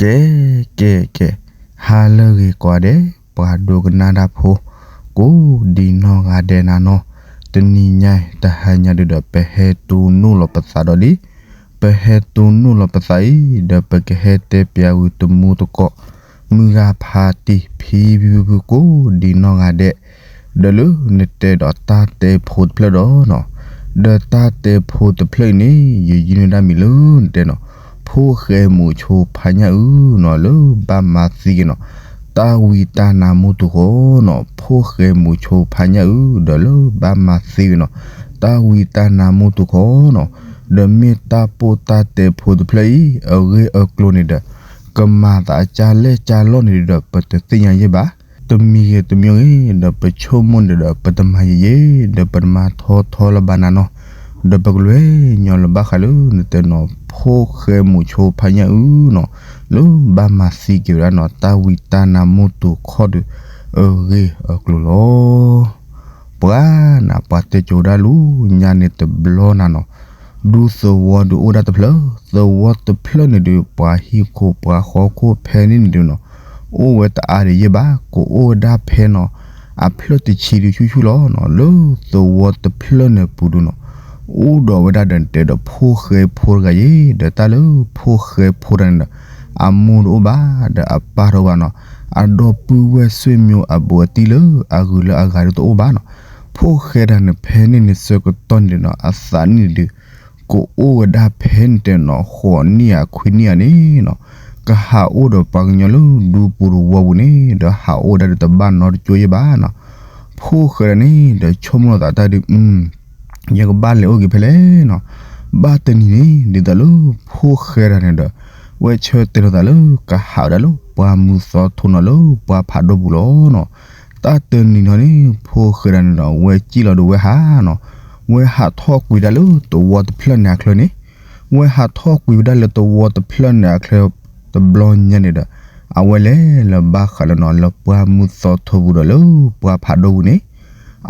ကဲ ကဲ ကဲ, ဟါလၢအဂ့ၤကိးဂၤဒဲး ပှၤဒိကနၣ်တၢ်ဖိ ကိးဒံနီၢ်ဂၤဒဲးနၤနီၤ, တနံၤညါ တဟါညါဒုဒီး ပဟဲတိၢ်နီၣ်လီၤပသးဒီးလံ, ပဟဲတိၢ်နီၣ်လီၤပသးအံၤ ဒီးပကဟဲတဲပၠးဝံၤတမူတကိး မုၢ်ဂၤဖးတံၢ် ဖံဖံဖုဖု ကိးဒံနီၢ်ဂၤဒဲး ဒီးလၢနတဲဒီးတၢ်တဲဖိတဖျၢၣ်ဒီးနီၤ, ဒီးတၢ်တဲဖိတဖျၢၣ်အံၤန့ၣ် ယယုၢ်န့ၢ်ဒၣ်မံၤလၢနတဲနီၤ, ဖိၣ်ဃဲမုၣ်ဆိဖးညၣ်အုနီၤ လၢဘၣ်မၤသံက့ၤနီၤ တၢ်ဝံတၢ်နါမိၢ်တူၢ်ဃီနီၤ, ဖိၣ်ဃဲမုၣ်ဆိဖးညၣ်အု ဒီးလၢဘၣ်မၤသံက့ၤနီၤ တၢ်ဝံတၢ်နါမိၢ်တူၢ်ဃီနီၤ, ဒီးမ့ၢ်တၢ်ပိၢ်တၢ်တဲဖိတဖျၢၣ်အံၤ အဂ့ၢ်အကျိၤန့ၣ်ဒီး ကမၤသးကၢ်လဲၣ်ကၢ်လီၢ်န့ၣ်ဒီး ပတသ့ၣ်ညါယဲၢ်ဘၣ်. တမံၤဂ့ၤတမံၤဂ့ၤ ဒီးပဆိကမိၣ်န့ၣ်ဒီး ပတမၤယံာ်ယံာ် ဒီးပတမၤထီထီလၢၤဘၣ်နၤနီၤ, ဒီးပကလဲၤညီလၢဘၣ်ဃးလၢနတဲနီၤ ဖိၣ်ဃဲမုၣ်ဆိဖးညၣ်အုနီၤ လၢဘၣ်မၤသံက့ၤဝဲဒၣ်နီၤ တၢ်ဝံတၢ်နါမိၢ်တူၢ်ခီၣ်ဒီး အဂ့ၢ်အကျိၤလီၤ. ပှၤနၤ ပှၤတဲကိးဒၣ်လူညါန့ၣ်တဘျီနၤနီၤ, ဒူသဝီဒုးအိၣ်ဒၣ်တဖျၢၣ်, သဝီတဖျၢၣ်န့ၣ်ဒုး ပှၤဟံၣ်ခိၣ်ပှၤဃီခိၣ်ဖဲန့ၣ်န့ၣ်ဒုးနီၤ, အိၣ်ဝဲတအါဒံးယဲၢ်ဘၣ်, ကအိၣ်ဝဲဒၣ်ဖဲနီၤ အဖျၢၣ်တဆံဒုးဆူၣ်ဆူၣ်လီၤနီၤ, လၢသဝီတဖျၢၣ်န့ၣ်ပူၤဒုးနီၤ, အိၣ်ဒီးဝဲဒၣ်ဒီးတဲဒီးဖိၣ်ဃဲဖိတဂၤယဲၢ်, ဒီးတၢ်လၢဖိၣ်ဃဲဖိတဂၤန့ၣ်ဒီး အမိၢ်တအိၣ်ဘၣ်, ဒီးအပၢ်တအိၣ်ဘၣ်နီၤ, အဒီပုၢ်ဝဲၢ်ဆွေမျိုးအဘူးအတံၢ်လၢအဂုၤလၢအဂၤဒုးတအိၣ်ဘၣ်နီၤ, ဖိၣ်ဃဲတဂၤန့ၣ် ဖဲန့ၣ်န့ၣ်ဆၢကတီၢ်န့ၣ်ဒီးနီၤ အသးနံၣ်န့ၣ်ဒုး ကအိၣ်ဝဲဒၣ်ဖဲန့ၣ်တဲနီၤ ဃိးနံၣ်ဧါခွံနံၣ်ဧါန့ၣ်နီၤ, ကဟးအိၣ်ဒီးပှၤကညီလၢဒူပူၤတဝီပူၤန့ၣ် ဒီးဟးအိၣ်ဝဲဒၣ်ဒီးတဘၣ်နီတကၠိယဲၢ်ဘၣ်နီၤ, ဖိၣ်ဃဲတဂၤန့ၣ်ဒီးဆိကမိၣ်လီၤသးတၢ်ဒုး ယကဘၣ်လဲၤအိၣ်က့ၤဖဲလဲၣ်နီၤ, ဘၣ်တနံၤန့ၣ် ဒ်သိးလၢဖိၣ်ဃဲတဂၤန့ၣ်ဒီး ဝဲဆၢတဲာ်လီၤသးလၢကဟးဝဲဒၣ်လၢပှၢ်မုၢ်သီထိနီၤ လၢပှၢ်ဖးဒိၣ်ပူၤလီၤနီၤ, တၢ်တနံၤနီၤန့ၣ် ဖိၣ်ဃဲတဂၤန့ၣ်ဒီး ဝဲစံၣ်လီၤဒီးဝဲဟးနီၤ, ဝဲဟးထီၣ်ကွံာ်ဒၣ်လၢသဝီတဖျၢၣ်န့ၣ်အချၢန့ၣ်, ဝဲဟးထီၣ်ကွံာ်ဝဲဒၣ်လၢသဝီတဖျၢၣ်န့ၣ်အချၢ တဘျီညါန့ၣ်ဒီး အဝဲလဲၤလၢဘၣ်ဃးလၢနီၤ လၢပှၢ်မုၢ်သီထိပူၤဒီးလၢပှၢ်ဖးဒိၣ်ပူၤန့ၣ်,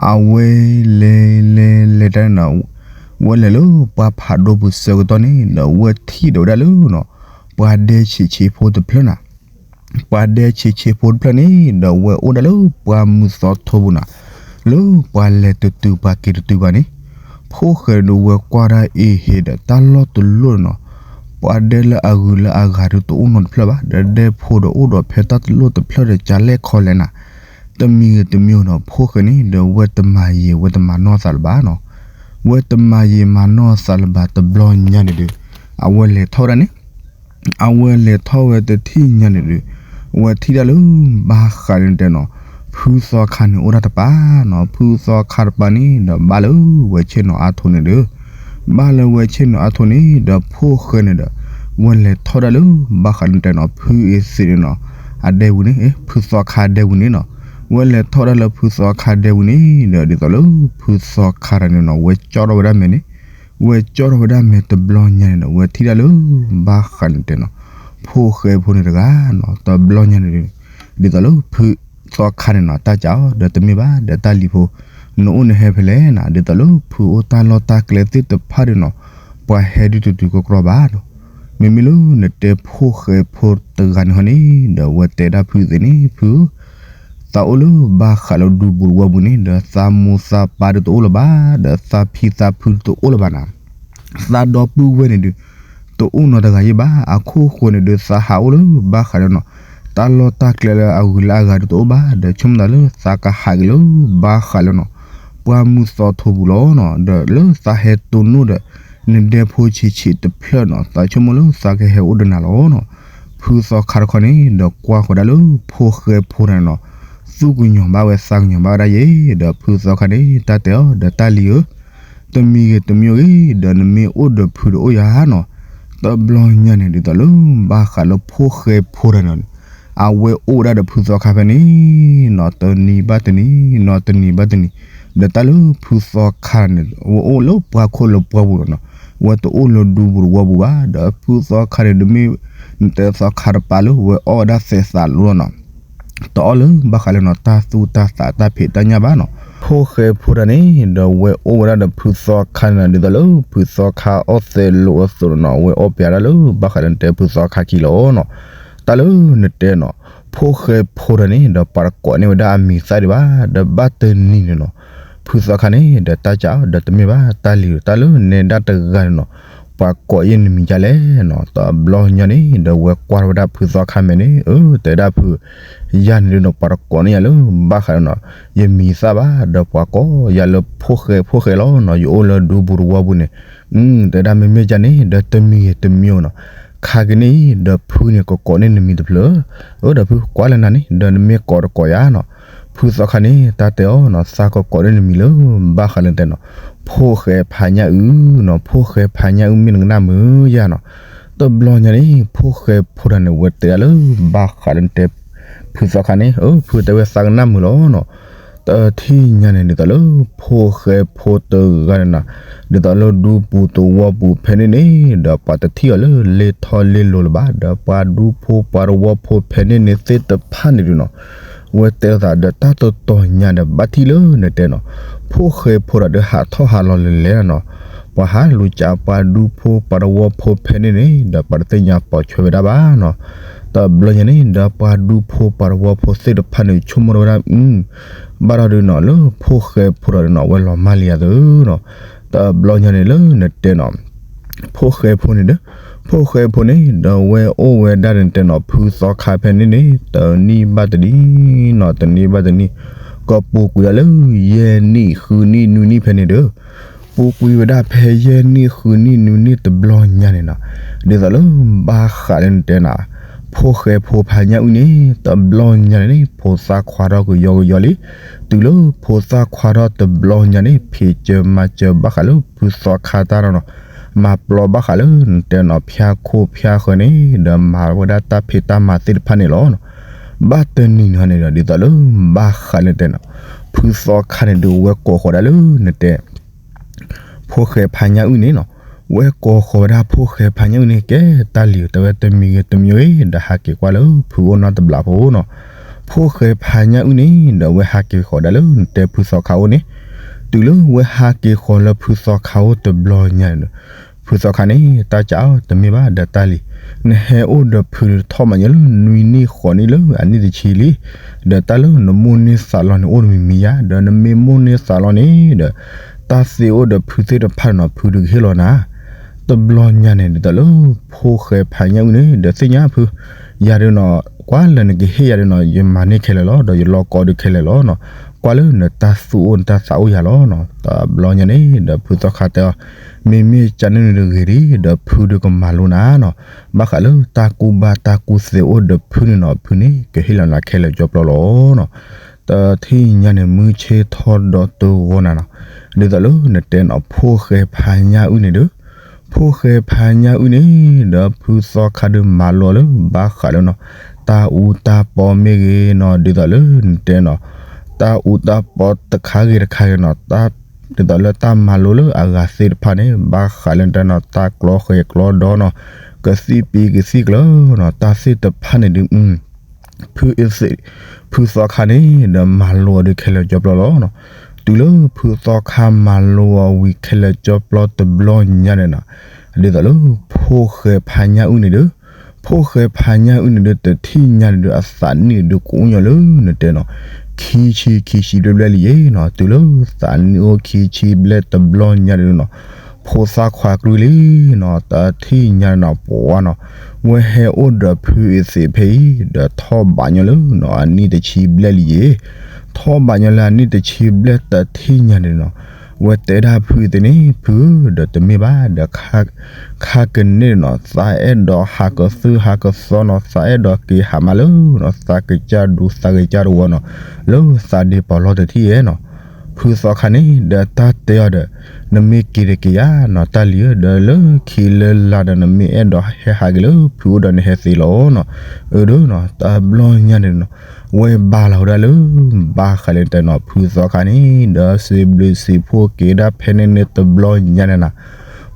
အဝဲလဲၤလဲၤလဲၤတၢ်န့ၣ်နီၤ, ဝဲလဲၤလၢပှၢ်ဖးဒိၣ်ပူၤဆၢကတီၢ်န့ၣ်ဒီး ဝဲထံၣ်ဒီးဝဲဒၣ်လၢနီၤ ပှၤဒဲဆံးဆံးဖိတဖျၢၣ်နၤ ပှၤဒဲဆံးဆံးဖိတဖျၢၣ်န့ၣ်ဒီး ဝဲအိၣ်ဒၣ်လၢပှၢ်မုၢ်သီထိပူၤနၤ, လၢပှၤလဲၤတတုၤပှၤက့ၤတတုၤဘၣ်န့ၣ်, ဖိၣ်ဃဲဒီးဝဲကွၢ်ဒၣ်အ့ဟ့ဒီးတၢ်လီၢ်တလီၢ်န့ၣ်နီၤ, ပှၤဒဲလၢအဂုၤလၢအဂၤဒုးတအိၣ်နီတဖျၢၣ်ဘၣ်, ဒီးဒဲဖိဒီးအိၣ်ဒီးဖဲတၢ်တလီၢ်တဖျၢၣ်ဒီးကလဲၣ်ခီလဲၣ်နၤ, တမံၤဂ့ၤတမံၤဂ့ၤနီၤ ဖိၣ်ဃဲန့ၣ်ဒီး ဝဲတမၤယံာ်ဝဲတမၤနီၢ်သးလၢၤဘၣ်နီၤ, ဝဲတမၤယံာ်မၤနီၢ်သးလၢၤဘၣ် တဘျီညါန့ၣ်ဒီး အဝဲလဲၤထီၣ်ဝဲဒၣ်န့ၣ် အဝဲလဲၤထီၣ်ဝဲတထံၣ်ညါန့ၣ်ဒီး အဝဲထံၣ်ဒၣ်လၢ ဘၣ်ဃးလၢနတဲနီၤ ဖုသီခါန့ၣ်အိၣ်ဒၣ်တပၤနီၤ, ဖုသီခါတပၤန့ၣ်ဒီးဘၣ်လၢဝဲဆ့ၣ်နီၤအါထိန့ၣ်ဒီး ဘၣ်လၢဝဲဆ့ၣ်နီၤအါထိန့ၣ်ဒီး ဖိၣ်ဃဲန့ၣ်ဒီး ဝဲလဲၤထီၣ်ဒၣ်လၢ ဘၣ်ဃးလၢနတဲနီၤ ဖုအ့သ့းန့ၣ်နီၤ အဒဲဝံၤန့ၣ် ဖုသီခါဒဲဝံၤန့ၣ်နီၤ, ဝဲလဲၤထီၣ်ဒၣ်လၢဖုသီခါဒဲဝံၤန့ၣ်ဒီး ဒ်သိးလၢဖုသီခါတဂၤန့ၣ်နီၤ ဝဲကၠီၣ်ထီၣ်ဝဲဒၣ်မဲာ်န့ၣ် ဝဲကၠီၣ်ထီၣ်ဝဲဒၣ်မဲာ်တဘျီညါန့ၣ်ဒီး ဝဲထံၣ်ဒၣ်လၢ ဘၣ်ဃးလၢနတဲနီၤ ဖိၣ်ဃဲဖိန့ၣ်တဂၤနီၤ တဘျီညါန့ၣ်ဒီး ဒ်သိးလၢဖုသီခါန့ၣ်နီၤ တၢ်ကးအီၤဒီးတမ့ၢ်ဘၣ် ဒီးတၢ်လံၤဖိ နအိၣ်နဟဲဖဲလဲၣ်နၤ ဒ်သိးလၢဖုအိၣ်တၢ်လီၢ်တၢ်ကျဲသ့ၣ်တဖၣ်ဒီးနီၤ ပှၤဟဲဒုးတတုၤကကြီဘၣ်နီၤ, မ့မ့ၢ်လၢနတဲဖိၣ်ဃဲဖိတဂၤန့ၣ်ဟီန့ၣ် ဒီးဝဲတဲဒၣ်ဖုသ့ၣ်န့ၣ် ဖု သးအိၣ်လၢဘၣ်ဃးလၢဒူပူၤတဝီပူၤန့ၣ် ဒီးသးမိၢ်သးပၢ်ဒုးတအိၣ်လၢၤဘၣ် ဒီးသးဖံသးဖုဒုးတအိၣ်လၢၤဘၣ်နၤ, သးဒီပုၢ်ဝဲၢ်န့ၣ်ဒုး တအိၣ်နီတဂၤယဲၢ်ဘၣ် အခိၣ်ဃိန့ၣ်ဒုး သးဟးအိၣ်လၢဘၣ်ဃးလၢနီၤ တၢ်လီၢ်တၢ်ကျဲလၢအဂုၤလၢအဂၤဒုးတအိၣ်ဘၣ် ဒီးဆိကမိၣ်သးလၢသးကဟးက့ၤလၢဘၣ်ဃးလၢနီၤ ပှၢ်မုၢ်သီထိပူၤလီၤနီၤ ဒီးလၢသးဟဲတိၢ်နီၣ်ဒီး နဒဲဖိဆံးဆံးတဖျၢၣ်နီၤ သးဆိကမိၣ်လၢသးကဟဲအိၣ်ဒီးနၤလီၤနီၤ ဖုသီခါတခီန့ၣ် ဒီးကွၢ်ဃီၤဒၣ်လၢဖိၣ်ဃဲဖိတဂၤန့ၣ်နီၤ သူၣ်ကညီၤဘၣ်ဝဲသးကညီၤဘၣ်ဝဲဒၣ်ယဲၢ် ဒီးဖုသီခါန့ၣ် တၢ်တဲအီၤ ဒီးတၢ်လံၤဧၢ တမံၤဂ့ၤတမံၤဂ့ၤ ဒီးနမ့ၢ်အိၣ်ဒီးဖုတအိၣ်ယၤနီၤ တဘျီညါန့ၣ် ဒ်သိးလၢဘၣ်ဃးလၢဖိၣ်ဃဲဖိတဂၤန့ၣ် အဝဲအိၣ်ဝဲဒၣ်ဒီးဖုသီခါဖဲန့ၣ်နီၤ တနံၤဘၣ်တနံၤနီၤ တနံၤဘၣ်တနံၤ ဒီးတၢ်လၢဖုသီခါန့ၣ် အဝဲအိၣ်လၢပှၢ်ခိၣ်လၢပှၢ်ပူၤလီၤနီၤ အဝဲတအိၣ်လၢဒူပူၤတဝီပူၤဘၣ် ဒီးဖုသီခါန့ၣ် တမ့ၢ်နတဲသီခါတပၤလၢ ဝဲအီၣ်ဝဲဒၣ်သဲးသးလိၤလီၤနီၤ တအီၣ်လၢဘၣ်ဃးလၢနီၤ တၢ်သူၣ်တၢ်သးတၢ်ဖံးတၢ်ညၣ်ဘၣ်နီၤ ဖိၣ်ဃဲဖိတဂၤန့ၣ် ဒီးဝဲအိၣ်ဝဲဒၣ်ဒီးဖုသီခါန့ၣ်နီၤ ဒ်သိးလၢဖုသီခါအီၣ်သဲးလိၤအသိးနီၤ ဝဲအီၣ်ပၠးဒၣ်လၢဘၣ်ဃးလၢနတဲဖုသီခါခံလီၤနီၤ တၢ်လၢနတဲနီၤ, ဖိၣ်ဃဲဖိတဂၤန့ၣ် ဒီးပှၤတကိးန့ၢ်ဝဲဒၣ်အမံၤသၣ်ဒံးဘၣ်, ဒီးဘၣ်တနံၤန့ၣ်နီၤ, ဖုသီခါန့ၣ် ဒီးတၢ်ကးအီၤ ဒီးတမ့ၢ်ဘၣ်တၢ်လံၤ, တၢ်လၢနဲဒၣ်တဂၤန့ၣ်နီၤ, ပှၤကိးယဲၢ်နမံၤဒ်လဲၣ်နီၤ. တဘျီညါန့ၣ် ဒီးဝဲကွၢ်ထီၣ်ဝဲဒၣ်ဖုသီခါမဲာ်န့ၣ်, အၢ တဲဒၣ်ဖု, ယၤန့ၣ်ဒုးနီၤ ပှၤတကိးန့ၢ်ယၤလၢဘၣ်ဃးလၢနီၤ, ယမံၤသၣ်ဘၣ်, ဒီးပှၤကိးယၤလၢဖိၣ်ဃဲဖိၣ်ဃဲလီၤနီၤ, ယအိၣ်လၢဒူပူၤတဝီပူၤန့ၣ် တဲဒၣ်မ့မ့ၢ်ဒ်န့ၣ် ဒီးတမံၤတမံၤနီၤ, ခါက့ၤန့ၣ် ဒီးဖုန့ၣ်ကကိးန့ၢ်နမံၤတဖျၢၣ်, အၢ ဒီးဖုကွၢ်လၢနၤန့ၣ် ဒီးနမ့ၢ်ကိးတကိးယၤနီၤ. ဖုသီခါန့ၣ် တၢ်တဲအီၤနီၤ, သးကကိးန့ၢ်နမံၤလၢဘၣ်ဃးလၢတဲနီၤ, ဖိၣ်ဃဲဖါညၣ်အုၣ်နီၤ, ဖိၣ်ဃဲဖါညၣ်အုၣ်မ့ၢ်နကနၣ်မုာ်ယၤနီၤ. တဘျီညါန့ၣ် ဖိၣ်ဃဲဖိတဂၤန့ၣ် ဝဲတဲဒၣ်လၢဘၣ်ဃးလၢနတဲ ဖုသီခါန့ၣ်, အၢ ဖုတဲဝဲသးကနၣ်မုာ်လီၤနီၤ. တထံၣ်ညါန့ၣ် ဒ်သိးလၢဖိၣ်ဃဲဖိတဂၤန့ၣ်နီၤ, ဒ်သိးလၢဒူပူၤတဝီပူၤဖဲန့ၣ်န့ၣ် ဒီးပှၤတထံၣ်အီၤလၢလ့ထီၣ်လ့လိၤလၢၤဘၣ်, ဒီးပှၤဒူဖိပှၤတဝီဖိဖဲန့ၣ်န့ၣ်သ့ၣ်တဖၣ်န့ၣ်ဒုးနီၤ, ဝဲတဲလိာ်သးဒီးတၢ်တတီၤညါဒီးဘၣ်ထံၣ်လၢနတဲနီၤ, ဖိၣ်ဃဲဖိတဂၤဒီးဟးထီၣ်ဟးလီၤလဲၤလဲၤနီၤ, ပှၤဟးလူၤကးပှၤဒူဖိပှၤတဝီဖိဖဲန့ၣ်န့ၣ် ဒီးပှၤတသ့ၣ်ညါပိာ်ထွဲဝဲဒၣ်ဘၣ်နီၤ. တဘျီညါန့ၣ် ဒီးပှၤဒူဖိပှၤတဝီဖိသ့ၣ်တဖၣ်န့ၣ် ဆိကမိၣ်ထီၣ်ဝဲဒၣ်, ဘၣ်ဒီးဒုးနီၤ လၢဖိၣ်ဃဲဖိတဂၤဒုးနီၤ ဝဲလီၤမၢ်လံယၤသၢနီၤ. တဘျီညါန့ၣ်လၢနတဲနီၤ, ဖိၣ်ဃဲဖိန့ၣ်ဒီး, ဖိၣ်ဃဲဖိန့ၣ် ဒီးဝဲအိၣ်ဝဲဒၣ်န့ၣ်တဲနီၤ ဖုသီခါဖဲန့ၣ်န့ၣ် တနံၣ်ဘၣ်တနံၣ်နီၤ, တနံၣ်ဘၣ်တနံၣ်, ကပူၤကွံာ်ဒၣ်လၢယဲၢ်နံၣ်ဃုနံၣ်နွံနံၣ်ဖဲန့ၣ်ဒီး ပူၤကွံာ်ဝဲဒၣ်ဖဲယဲၢ်နံၣ်ဃုနံၣ်နွံနံၣ်တဘျီညါန့ၣ်နီၤ, ဒ်သိးလၢဘၣ်ဃးလၢနတဲနီၤ, ဖိၣ်ဃဲဖိဖါညၣ်အုၣ်န့ၣ် တဘျီညါန့ၣ်န့ၣ် ဖိသၣ်ခွါထီၣ်ကယီကယီလံ, တုၤလၢဖိသၣ်ခွါထီၣ်တဘျီညါန့ၣ် ဖံးစၢၤမၤစၢၤဘၣ်ဃးလၢဖုသီခါတၢ်နီၤ, မၤပျီဘၣ်ဃးလၢနတဲနီၤ ဖၠါခိၣ်ဖၠါဃၢၤန့ၣ် ဒီးမၤဝဲဒၣ်တၢ်ဖံးတၢ်မၤသ့ၣ်တဖၣ်န့ၣ်လီၤ. ဘၣ်တနံၤန့ၣ်ဒီး ဒ်သိးလၢဘၣ်ဃးလၢနတဲနီၤ, ဖုသီခါန့ၣ်ဒုးဝဲကိးဃီၤဒၣ်လၢနတဲ ဖိၣ်ဃဲဖါညၣ်အုၣ်န့ၣ်နီၤ, ဝဲကိးဃီၤဝဲဒၣ်ဖိၣ်ဃဲဖါညၣ်အုၣ်န့ၣ် ကဲတၢ်လံၤတဲဝဲတမံၤဂ့ၤတမံၤဂ့ၤ ဒီးဟးက့ၤကွၢ်လၢဖုအိၣ်နီတဘျီဖိနီၤ, ဖိၣ်ဃဲဖါညၣ်အုၣ်န့ၣ် ဒီးဝဲဟးက့ၤဃီၤဒၣ်လၢနတဲဖုသီခါအိၣ်န့ၣ်, တုၤလၢဝဲဟးက့ၤဃီၤလၢဖုသီခါအိၣ်တဘျီညါန့ၣ်ဒီး ဖုသီခါန့ၣ် တၢ်ကးအီၤ တမ့ၢ်ဘၣ်ဒီးတၢ်လံၤ, နဟဲအိၣ်ဒီးဖုထီၣ်ဘၣ်ညါလၢနွံနံၣ်ဃိးနံၣ်လၢအနံၣ်တဆံလံ, ဒီးတၢ်လၢနမိၣ်န့ၢ်သးလီန့ၣ် အိၣ်တမံၤမံၤယါ, ဒီးနမ့ၢ်မိၣ်န့ၢ်သးလီန့ၣ်ဒီး တၢ်သ့အိၣ်ဒီးဖုသ့ၣ်တဖၣ်နီၤ ဖုဒုးကဟ့ၣ်လီၤနၤ တဘျီညါန့ၣ် ဒ်သိးလၢဖိၣ်ဃဲဖါညၣ်အုၣ်န့ၣ် ဒီးသ့ၣ်ညါဖု, ယၤဒုးနီၤ ကွၢ်လၢနကဟ့ၣ်ယၤဒုးနီၤ ယမၤန့ၢ်ခဲလၢာ်လီၤ ဒီးယလီၢ်ကီဒုးခဲလၢာ်လီၤနီၤ, ကွၢ်လၢနတၢ်သူၣ်အိၣ်နတၢ်သးအိၣ်ယၤလီၤနီၤ. တဘျီညါန့ၣ် ဒီးဖုသီခါတဲအီၤ, မ့မ့ၢ်ကန့ၣ်နုၤတဂ့ၤဒံး ဒီးဖုဒုးကမၤလိနၤနီၤ, ဘၣ်ဃးလၢတၢ်ကူၣ်ဘၣ် တၢ်ကူၣ်သ့အိၣ်ဒီးဖုန့ၣ်နီၤ ဖုန့ၣ် ကဟ့ၣ်လီၤနၤခဲလၢာ်ကၠီပျီလီၤနီၤ. တထံၣ်ညါန့ၣ် မုၢ်ဆ့ၣ်ထီၣ်ဒီးတဂီၤနၤနီၤ, ဒ်သိးလၢနတဲနီၤ ဖိၣ်ဃဲဖါညၣ်အုၣ်န့ၣ်ဒီး, ဖိၣ်ဃဲဖါညၣ်အုၣ်န့ၣ်ဒီး ဖုသီခါဒုးမၤလိလၢဘၣ်ဃးလၢနီၤ, တၢ်အူတၢ်ပီမ့ၢ်ဂ့ၤနီၤ ဒ်သိးလၢနတဲနီၤ, တၢ်အူတၢ်ပီတခါဂ့ၤတခါဂ့ၤနီၤ, ဒ်သိးလၢတၢ်မၤလိလၢအဂၤသ့ၣ်တဖၣ်န့ၣ် ဘၣ်ဃးလၢနတဲနီၤ တၢ်ကျီဃဲၤကျီဒီနီၤ, ကသံၣ်ပံၤကသံၣ်ကျၢၤနီၤ, တၢ်သ့ၣ်တဖၣ်န့ၣ်ဒုး ဖုအသ့ၣ်, ဖုသီခါန့ၣ်ဒီးမၤလိအီၤဒုးခဲလၢာ်ကၠီပျီလီၤနီၤ. တုၤလၢဖုသီခါမၤလိအီၤဝံၤခဲလၢာ်ကၠီပျီတဘျီညါန့ၣ်နီၤ, ဒ်သိးလၢ ဖိၣ်ဃဲဖါညၣ်အုၣ်န့ၣ်ဒီး, ဖိၣ်ဃဲဖါညၣ်အုၣ်န့ၣ်ဒီး တထံၣ်ညါန့ၣ်ဒီး အသးနံၣ်န့ၣ်ဒုးကအိၣ်ညီလၢနတဲနီၤ, ခံဆံခံဆံဘျဲၣ်ဘျဲၣ်လံယ့ၤနီၤ. တုၤလၢသးနံၣ်အိၣ်ခံဆံဘျဲၣ်တဘျီညါန့ၣ်နီၤ, ဖိသၣ်ခွါကြုၢ်လံနီၤ, တထံၣ်ညါန့ၣ်နီၤ ပှၤနီၤ, ဝဲဟဲအိၣ်ဒီးဖုအသ့ၣ်ဖဲအံၤ ဒီးထီၣ်ဘးညီလၢနီၤ အနံၣ်တဆံဘျဲၣ်လံယ့ၤ, ထီၣ်ဘးညီလၢအနံၣ်တဆံဘျဲၣ်တထံၣ်ညါန့ၣ်နီၤ, ဝဲတဲဒၣ်ဖုအသ့ၣ်န့ၣ် ဖုဧၢ, ဒီးတမ့ၢ်ဘၣ်ဒီး ခါကန့ၣ်နီၤ သးအဲၣ်ဒိးဟးကသုၣ်ဟးကသီနီၤ, သးအဲၣ်ဒိးက့ၤဟးမးလၢနီၤ သးကစၢ်ဒူသးကစၢ်တဝီနီၤ, လၢသးဒ့ပီၤလီၢ်တထံၣ်ဧဲနီၤ. ဖုသီခါန့ၣ် ဒီးတၢ်တဲအီၤဒီး, နမ့ၢ်က့ၤတက့ၤယၤနီၤ တၢ်လံၤဧၢ, ဒီးလၢခံလၢလာ်ဒီး နမ့ၢ်အဲၣ်ဒိးဟဲဟးက့ၤလၢဖုအိၣ်ဒီးနဟဲသ့လီၤနီၤ. အၢ ဒီးနီၤ တဘျီညါန့ၣ်နီၤ, ဝဲဘါလီၤဝဲဒၣ်လၢ ဘၣ်ဃးလၢတဲနီၤ ဖုသီခါန့ၣ် ဒီးစံးဘျုးစံးဖှိၣ်က့ၤဒၣ်ဖဲန့ၣ်န့ၣ်တဘျီညါန့ၣ်နီၤ,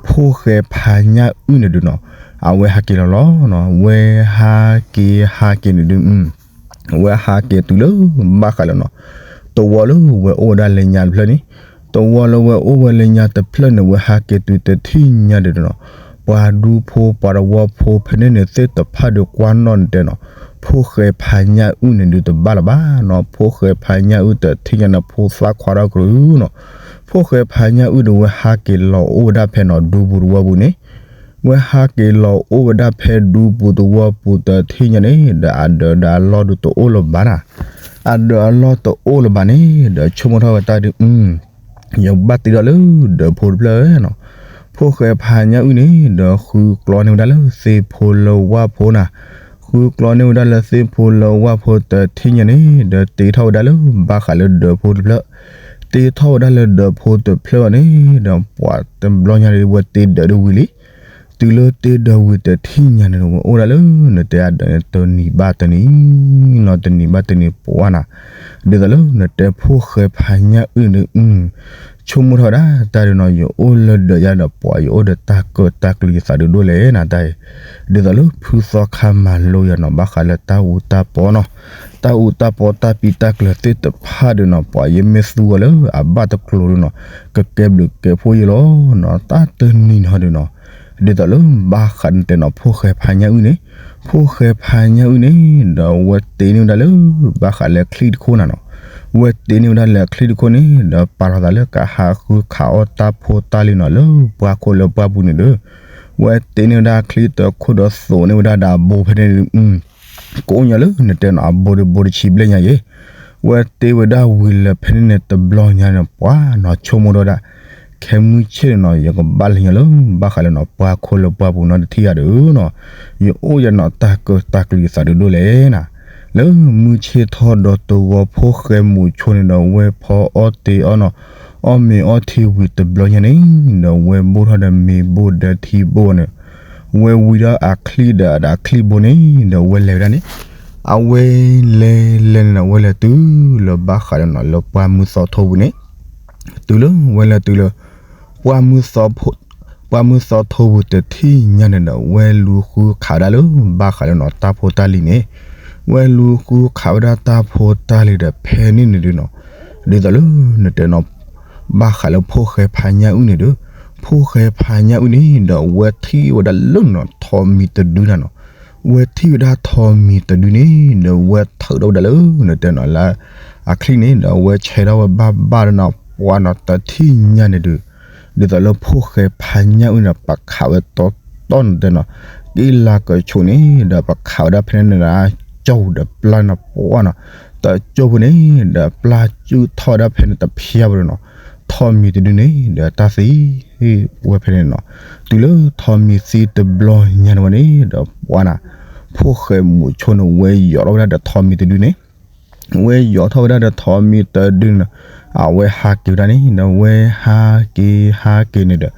ဖိၣ်ဃဲဖါညၣ်အုၣ်န့ၣ်ဒုးနီၤ, အဝဲဟးက့ၤလီၤလီၤနီၤ, ဝဲဟးက့ၤဟးက့ၤန့ၣ်ဒုး ဝဲဟးက့ၤတုၤလၢ ဘၣ်ဃးလၢနီၤ, တဝီလၢဝဲအိၣ်ဝဲဒၣ်လၢညါတဖျၢၣ်န့ၣ်, တဝီလၢဝဲအိၣ်ဝဲလၢညါတဖျၢၣ်န့ၣ် ဝဲဟးက့ၤတုၤတထံၣ်ညါဒုးနီၤ, ပှၤဒူဖိပှၤတဝီဖိဖဲန့ၣ်န့ၣ်သ့ၣ်တဖၣ်ဒီးကွၢ်နီၣ်န့ၣ်တဲနီၤ, ဖိၣ်ဃဲဖါညၣ်အုၣ်န့ၣ်ဒုးတဘၣ်လၢၤဘၣ်နီၤ, ဖိၣ်ဃဲဖါညၣ်အုၣ်တထံၣ်ညါန့ၣ် ဖိသၣ်ခွါထီၣ်ကရူၢ်နီၤ, ဖိၣ်ဃဲဖါညၣ်အုၣ်ဒီးဝဲဟးက့ၤလီၤအိၣ်ဝဲဒၣ်ဖဲနီၤ ဒူပူၤတဝီပူၤန့ၣ် ဝဲဟးက့ၤလီၤအိၣ်ဝဲဒၣ်ဖဲဒူပူၤတဝီပူၤတထံၣ်ညါန့ၣ် ဒီးအဒၢးဒီးအလီၢ်ဒုးတအိၣ်လၢၤဘၣ်နီၤ, အဒၢးအလီၢ်တအိၣ်လၢၤဘၣ်န့ၣ် ဒီးဆိကမိၣ်ထီၣ်ဝဲတၢ်ဒုး ယဘၣ်တ့ထီၣ်လၢဒၢးဖိတဖျၢၣ်နီၤ, ဖိၣ်ဃဲဖါညၣ်အုၣ်န့ၣ် ဒီးဃုကျီန့ၢ်ဝဲဒၣ်လၢသ့ၣ်ဖိလၢဝၢ်ဖိနီၤ, ဃုကျီန့ၢ်ဝဲဒၣ်လၢသ့ၣ်ဖိလၢဝၢ်ဖိတထံၣ်ညါန့ၣ် ဒီးတ့ထီၣ်ဝဲဒၣ်လၢဘၣ်ဃးလၢဒၢးဖိတဖျၢၣ်, တ့ထီၣ်ဝဲဒၣ်လၢဒၢးဖိတဖျၢၣ်အီၤန့ၣ် ဒီးပှၤတဘျီညါဒီးဝဲတ့ဒၢးဒုးဝံၤလံ, တုၤလၢတ့ဒၢးဝံၤတထံၣ်ညါန့ၣ် ဝဲအိၣ်ဒၣ်လၢနတဲအဒၢးန့ၣ် တနံၤဘၣ်တနံၤနီၤ, တနံၤဘၣ်တနံၤပှၤနီၤ, ဒ်သိးလၢနတဲဖိၣ်ဃဲဖါညၣ်အုၣ်န့ၣ် ဆိကမိၣ်ထီၣ်ဝဲဒၣ်တၢ်ဒုးနီၤ, ယအိၣ်လၢဒၢးယါဒီးပှၤ ယအိၣ်ဒီးတၢ်ကၢၣ်တၢ်ကျူၤယသးဒုးဒိၣ်လဲၣ်နီၤတၢ်အံၤ, ဒ်သိးလၢဖုသီခါမၤလိယၤနီၤ ဘၣ်ဃးလၢတၢ်အူတၢ်ပီနီၤ, တၢ်အူတၢ်ပီတၢ်ပံးတၢ်ကျၢၤသ့ၣ်တဖၣ်ဒုးနီၤ ပှၤယမ့ၢ်သူအီၤလၢအဘၣ်တကျိၤဒုးနီၤ ကကဲဘျုးကဲဖှိၣ်ယဲလီၤနီၤ, တၢ်တနံၤနီၤဒုးနီၤ, ဒ်သိးလၢဘၣ်ဃးနတဲနီၤ ဖိၣ်ဃဲဖါညၣ်အုၣ်န့ၣ်, ဖိၣ်ဃဲဖါညၣ်အုၣ်န့ၣ် ဒီးဝဲတ့န့ၢ်ဝဲဒၣ်လၢ ဘၣ်ဃးလၢချံၣ်တခိၣ်နၤနီၤ, ဝဲတ့န့ၢ်ဝဲဒၣ်လၢချံၣ်တခိၣ်န့ၣ် ဒီးပာ်ထီၣ်သးလၢကဟးဃုခးအီၣ်တၢ်ဖိတၢ်လံၤနီၤ လၢပှၢ်ခိၣ်လၢပှၢ်ပူၤန့ၣ်ဒီး, ဝဲတ့န့ၢ်ဝဲဒၣ်ချံၣ်တခိၣ်ဒီးသိးန့ၢ်ဝဲဒၣ်ဒီးအဘိဖဲန့ၣ် ကိးညါလၢနတဲနီၤ အဘိဒီးဘိတဆံဘျဲၣ်ညါယဲ, ဝဲတ့ဝဲဒၣ်ဝံၤလၢဖဲန့ၣ်န့ၣ်တဘျီညါန့ၣ် ပှၤနီၤဆိကမိၣ်ထီၣ်ဝဲဒၣ်, ခဲမုၢ်ဆ့ၣ်န့ၣ်နီၤ ယကဘၣ်လဲၤညီလၢ ဘၣ်ဃးလၢနီၤ ပှၢ်ခိၣ်လၢပှၢ်ပူၤနီတထံၣ်ဂၤဒီးနီၤ, ယအိၣ်ယနီၤတၢ်ကၢၣ်တၢ်ကျူၤယသးဒုးဒိၣ်လဲၣ်နီၤ, လၢမုၢ်ဆ့ၣ်ထီၣ်ဒီးတဝီဖိၣ်ဃဲမုၣ်ဆိန့ၣ်ဒီး ဝဲဖီအီၣ်တ့အီၣ်နီၤ, အီၣ်မ့ၤအီထံဝံၤတဘျီညါန့ၣ် ဒီးဝဲဘိၣ်ထီၣ်ဒီးမ့ၤဘိၣ်ဒီးထံဘိၣ်န့ၣ်, ဝဲဝံၤဒီးအချံၣ်ဒီးအချံၣ်ဘိန့ၣ် ဒီးဝဲလဲၤဝဲဒၣ်န့ၣ်, အဝဲလဲၤလဲၤန့ၣ်ဒီး ဝဲလဲၤတုၤလၢဘၣ်ဃးလၢနီၤ လၢပှၢ်မုၢ်သီထိပူၤန့ၣ်, တုၤလၢဝဲလဲၤတုၤလၢ ပှၢ်မုၢ်သီထိပူၤတထံၣ်ညါန့ၣ်ဒီး ဝဲလူၤဃုခးဝဲဒၣ်လၢ ဘၣ်ဃးလၢနီၤ တၢ်ဖိတၢ်လံၤန့ၣ်, ဝဲလူၤဃုခးဝဲဒၣ်တၢ်ဖိတၢ်လံၤဒီးဖဲန့ၣ်န့ၣ်ဒုးနီၤ, ဒ်သိးလၢနတဲနီၤ ဘၣ်ဃးလၢဖိၣ်ဃဲဖါညၣ်အုၣ်န့ၣ်ဒီး, ဖိၣ်ဃဲဖါညၣ်အုၣ်န့ၣ်ဒီး ဝဲထံၣ်ဝဲဒၣ်လၢနီၤ ထိးမံၤတဒုနၤနီၤ, ဝဲထံၣ်ဝဲဒၣ်ထိးမံၤတဒုန့ၣ်ဒီး ဝဲထုးထီၣ်ဝဲဒၣ်လၢ နတဲနီၤလၢ အချံၣ်န့ၣ်ဒီး ဝဲဆဲးထီၣ်ဝဲဘၣ်ဘၣ်ဒီးနီၤ ပှၤနီၤတထံၣ်ညါန့ၣ်ဒုး, ဒ်သိးလၢဖိၣ်ဃဲဖါညၣ်အုၣ်န့ၣ် ပခးဝဲတီတီနတဲနီၤ, က့လၢကဆိးန့ၣ်ဒီး ပခးဝဲဒၣ်ဖဲန့ၣ်န့ၣ် ကၠီၣ်ဒီးပျၢ်နီၤ ပှၤနီၤ, တကၠိဖိန့ၣ်ဒီး ပျၢ်စုၣ်ထီၣ်ဝဲဒၣ်ဖဲန့ၣ်တဖျါဝဲဒီးနီၤ, ထိးမံၤတဒုန့ၣ်ဒီး တၢ်သံဝဲဖဲန့ၣ်နီၤ, တုၤလၢထိးမံၤသံတဘျီညါန့ၣ်ဝဲန့ၣ်ဒီး ပှၤနီၤ ဖိၣ်ဃဲမုၣ်ဆိန့ၣ် ဝဲယီၤထီၣ်ဝဲဒၣ်ဒီးထိးမံၤတဒုန့ၣ် ဝဲယီၤထီၣ်ဝဲဒၣ်ဒီးထိးမံၤတဒုန့ၣ်, အဝဲဟးက့ၤဝဲဒၣ်န့ၣ်ဒီး ဝဲဟးက့ၤဟးက့ၤန့ၣ်ဒီး,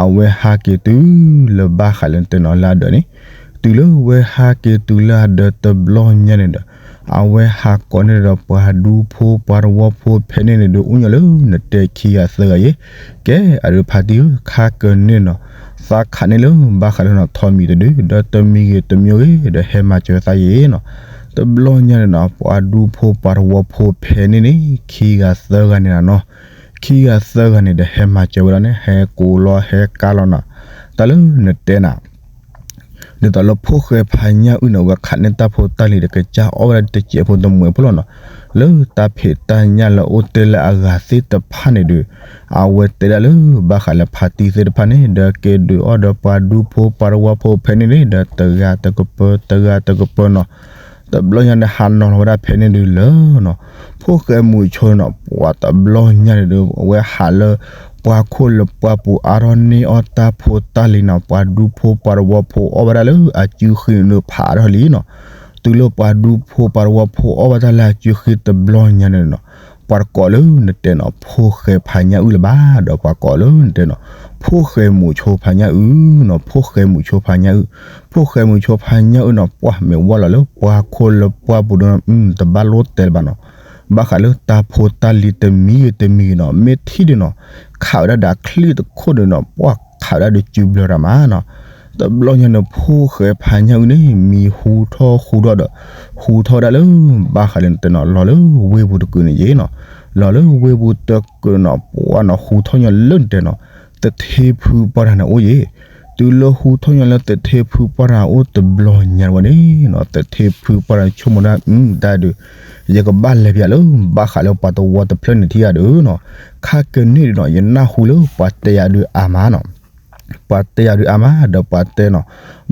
အဝဲဟးက့ၤတုၤလၢဘၣ်ဃးလၢနတဲနီၤလၢအဒၢးန့ၣ်, တုၤလၢဝဲဟးက့ၤတုၤလၢအဒၢးတဘျီညါန့ၣ်ဒီး, အဝဲဟးကိးန့ၢ်ဒီးပှၤဒူဖိပှၤတဝီဖိဖဲန့ၣ်န့ၣ်ဒီး အိၣ်ညီလၢနတဲခံဂၤသၢဂၤယဲ, ကဲအဒုးဖါတံၢ်ဧၢ ခါကန့ၣ်နီၤ သးခးန့ၢ်လၢဘၣ်ဃးလၢနီၤ ထိးမံၤတဒု ဒီးတမံၤဂ့ၤတမံၤဂ့ၤဒီး ဟဲမၤစၢၤသးယဲနီၤ, တဘျီညါန့ၣ်နီၤ ပှၤဒူဖိပှၤတဝီဖိဖဲန့ၣ်န့ၣ် ခံဂၤသၢဂၤန့ၣ်နီၤနီၤ, ခံဂၤသၢဂၤန့ၣ်ဒီး ဟဲမၤစၢၤဝဲဒၣ်န့ၣ် ဟဲကိးလီၤဟဲကါလီၤနီၤ, တၢ်လၢနတဲနၤ ဒ်သိးလၢဖိၣ်ဃဲဖါညၣ်အုၣ်န့ၣ် ဝဲခးန့ၢ်တၢ်ဖိတၢ်လံၤဒီး ကစၢ်အီၣ်ဝဲဒၣ်တစဲးဖိတမှဲးဖိလီၤနီၤ, လၢတၢ်ဖံးတၢ်ညၣ်လၢအိၣ်တ့ၢ်လၢအဂၤသ့ၣ်တဖၣ်န့ၣ်ဒီး, အဝဲတဲဒၣ်လၢဘၣ်ဃးလၢဖါတံၢ်သ့ၣ်တဖၣ်န့ၣ် ဒီးက့ၤဒုးအီၣ်ဒီးပှၤဒူဖိပှၤတဝီဖိဖဲန့ၣ်န့ၣ်ဒီး တဂၤတကပၢၤ တဂၤတကပၢၤနီၤ, တဘျီညါန့ၣ် ဟးနီၤလီၤဝဲဒၣ်ဖဲန့ၣ်ဒုးလၢနီၤ, ဖိၣ်ဃဲမုၣ်ဆိန့ၣ်နီၤ ပှၤတဘျီညါန့ၣ်ဒီး အဝဲဟးလၢ ပှၢ်ခိၣ်လၢပှၢ်ပူၤအါထီၣ်န့ၢ်အီၣ်တၢ်ဖိတၢ်လံၤနီၤ, ပှၤဒူဖိပှၤတဝီဖိအီၣ်ဝဲဒၣ်လၢအစုဃံန့ၣ်ဒီး ဖးအါထီၣ်လံနီၤ, တုၤလၢပှၤဒူဖိပှၤတဝီဖိအီၣ်ဝဲဒၣ်လၢအစုဃံတဘျီညါန့ၣ်နီၤ, ပှၤတကိးလၢနတဲနီၤ ဖိၣ်ဃဲဖါညၣ်အုၣ်လၢၤဘၣ်, ဒီးပှၤကိးလၢနတဲနီၤ ဖိၣ်ဃဲမုၣ်ဆိဖါညၣ်အုၣ်နီၤ, ဖိၣ်ဃဲမုၣ်ဆိဖါညၣ်အုၣ်, ဖိၣ်ဃဲမုၣ်ဆိဖါညၣ်အုၣ်နီၤ ပှၤမ့ၢ်ဝဲလီၤလၢပှၢ်ခိၣ်လၢပှၢ်ပူၤဒီး တဘၣ်လိၣ်တဲလၢၤဘၣ်နီၤ, ဘၣ်ဃးလၢတၢ်ဖိတၢ်လံၤတမံၤဂ့ၤတမံၤဂ့ၤနီၤ မ့ၢ်ထံၣ်ဒုးနီၤ, ခးဝဲဒၣ်ဒီးချံၣ်တခိၣ်ဒီးနီၤ ပှၤခးဝဲဒၣ်ဒီးစုဘျၢတၢ်မးနီၤ, တဘျီညါန့ၣ် ဖိၣ်ဃဲဖါညၣ်အုၣ်န့ၣ် မံၤဟူထီၣ်ဟူထီၣ်ဒီး ဟူထီၣ်ဝဲဒၣ်လၢ ဘၣ်ဃးလၢနတဲနီၤ လီၤလၢဝ့ၢ်ပူၤတကုာ်န့ၣ်ယဲနီၤ, လီၤလၢဝ့ၢ်ပူၤတကုာ်နီၤ ပှၤနီၤ ဟူထီၣ်ညီလၢနတဲနီၤ, တထ့ဖုပှၢ်တၢ်န့ၣ်အိၣ်ယဲ, တုၤလၢဟူထီၣ်ညီလၢသထ့ဖုပှၢ်တၢ်အိၣ်တဘျီညါဝဲန့ၣ်နီၤ, သထ့ဖုပှၢ်တၢ်ဆိကမိၣ်ဒၣ် တၢ်ဒုး ယကဘၣ်လဲၤပၠးလၢ ဘၣ်ဃးလၢပှၤတဝီတဖျၢၣ်န့ၣ်ထံၣ်ယၤဒုးနီၤ, ခါကန့ၢ်ဒုးနီၤ ယနၢ်ဟူလၢပှၤတဲယၤဒုးအါမးနီၤ ပှၤတဲယၤဒုးအါမး ဒီးပှၤတဲနီၤ,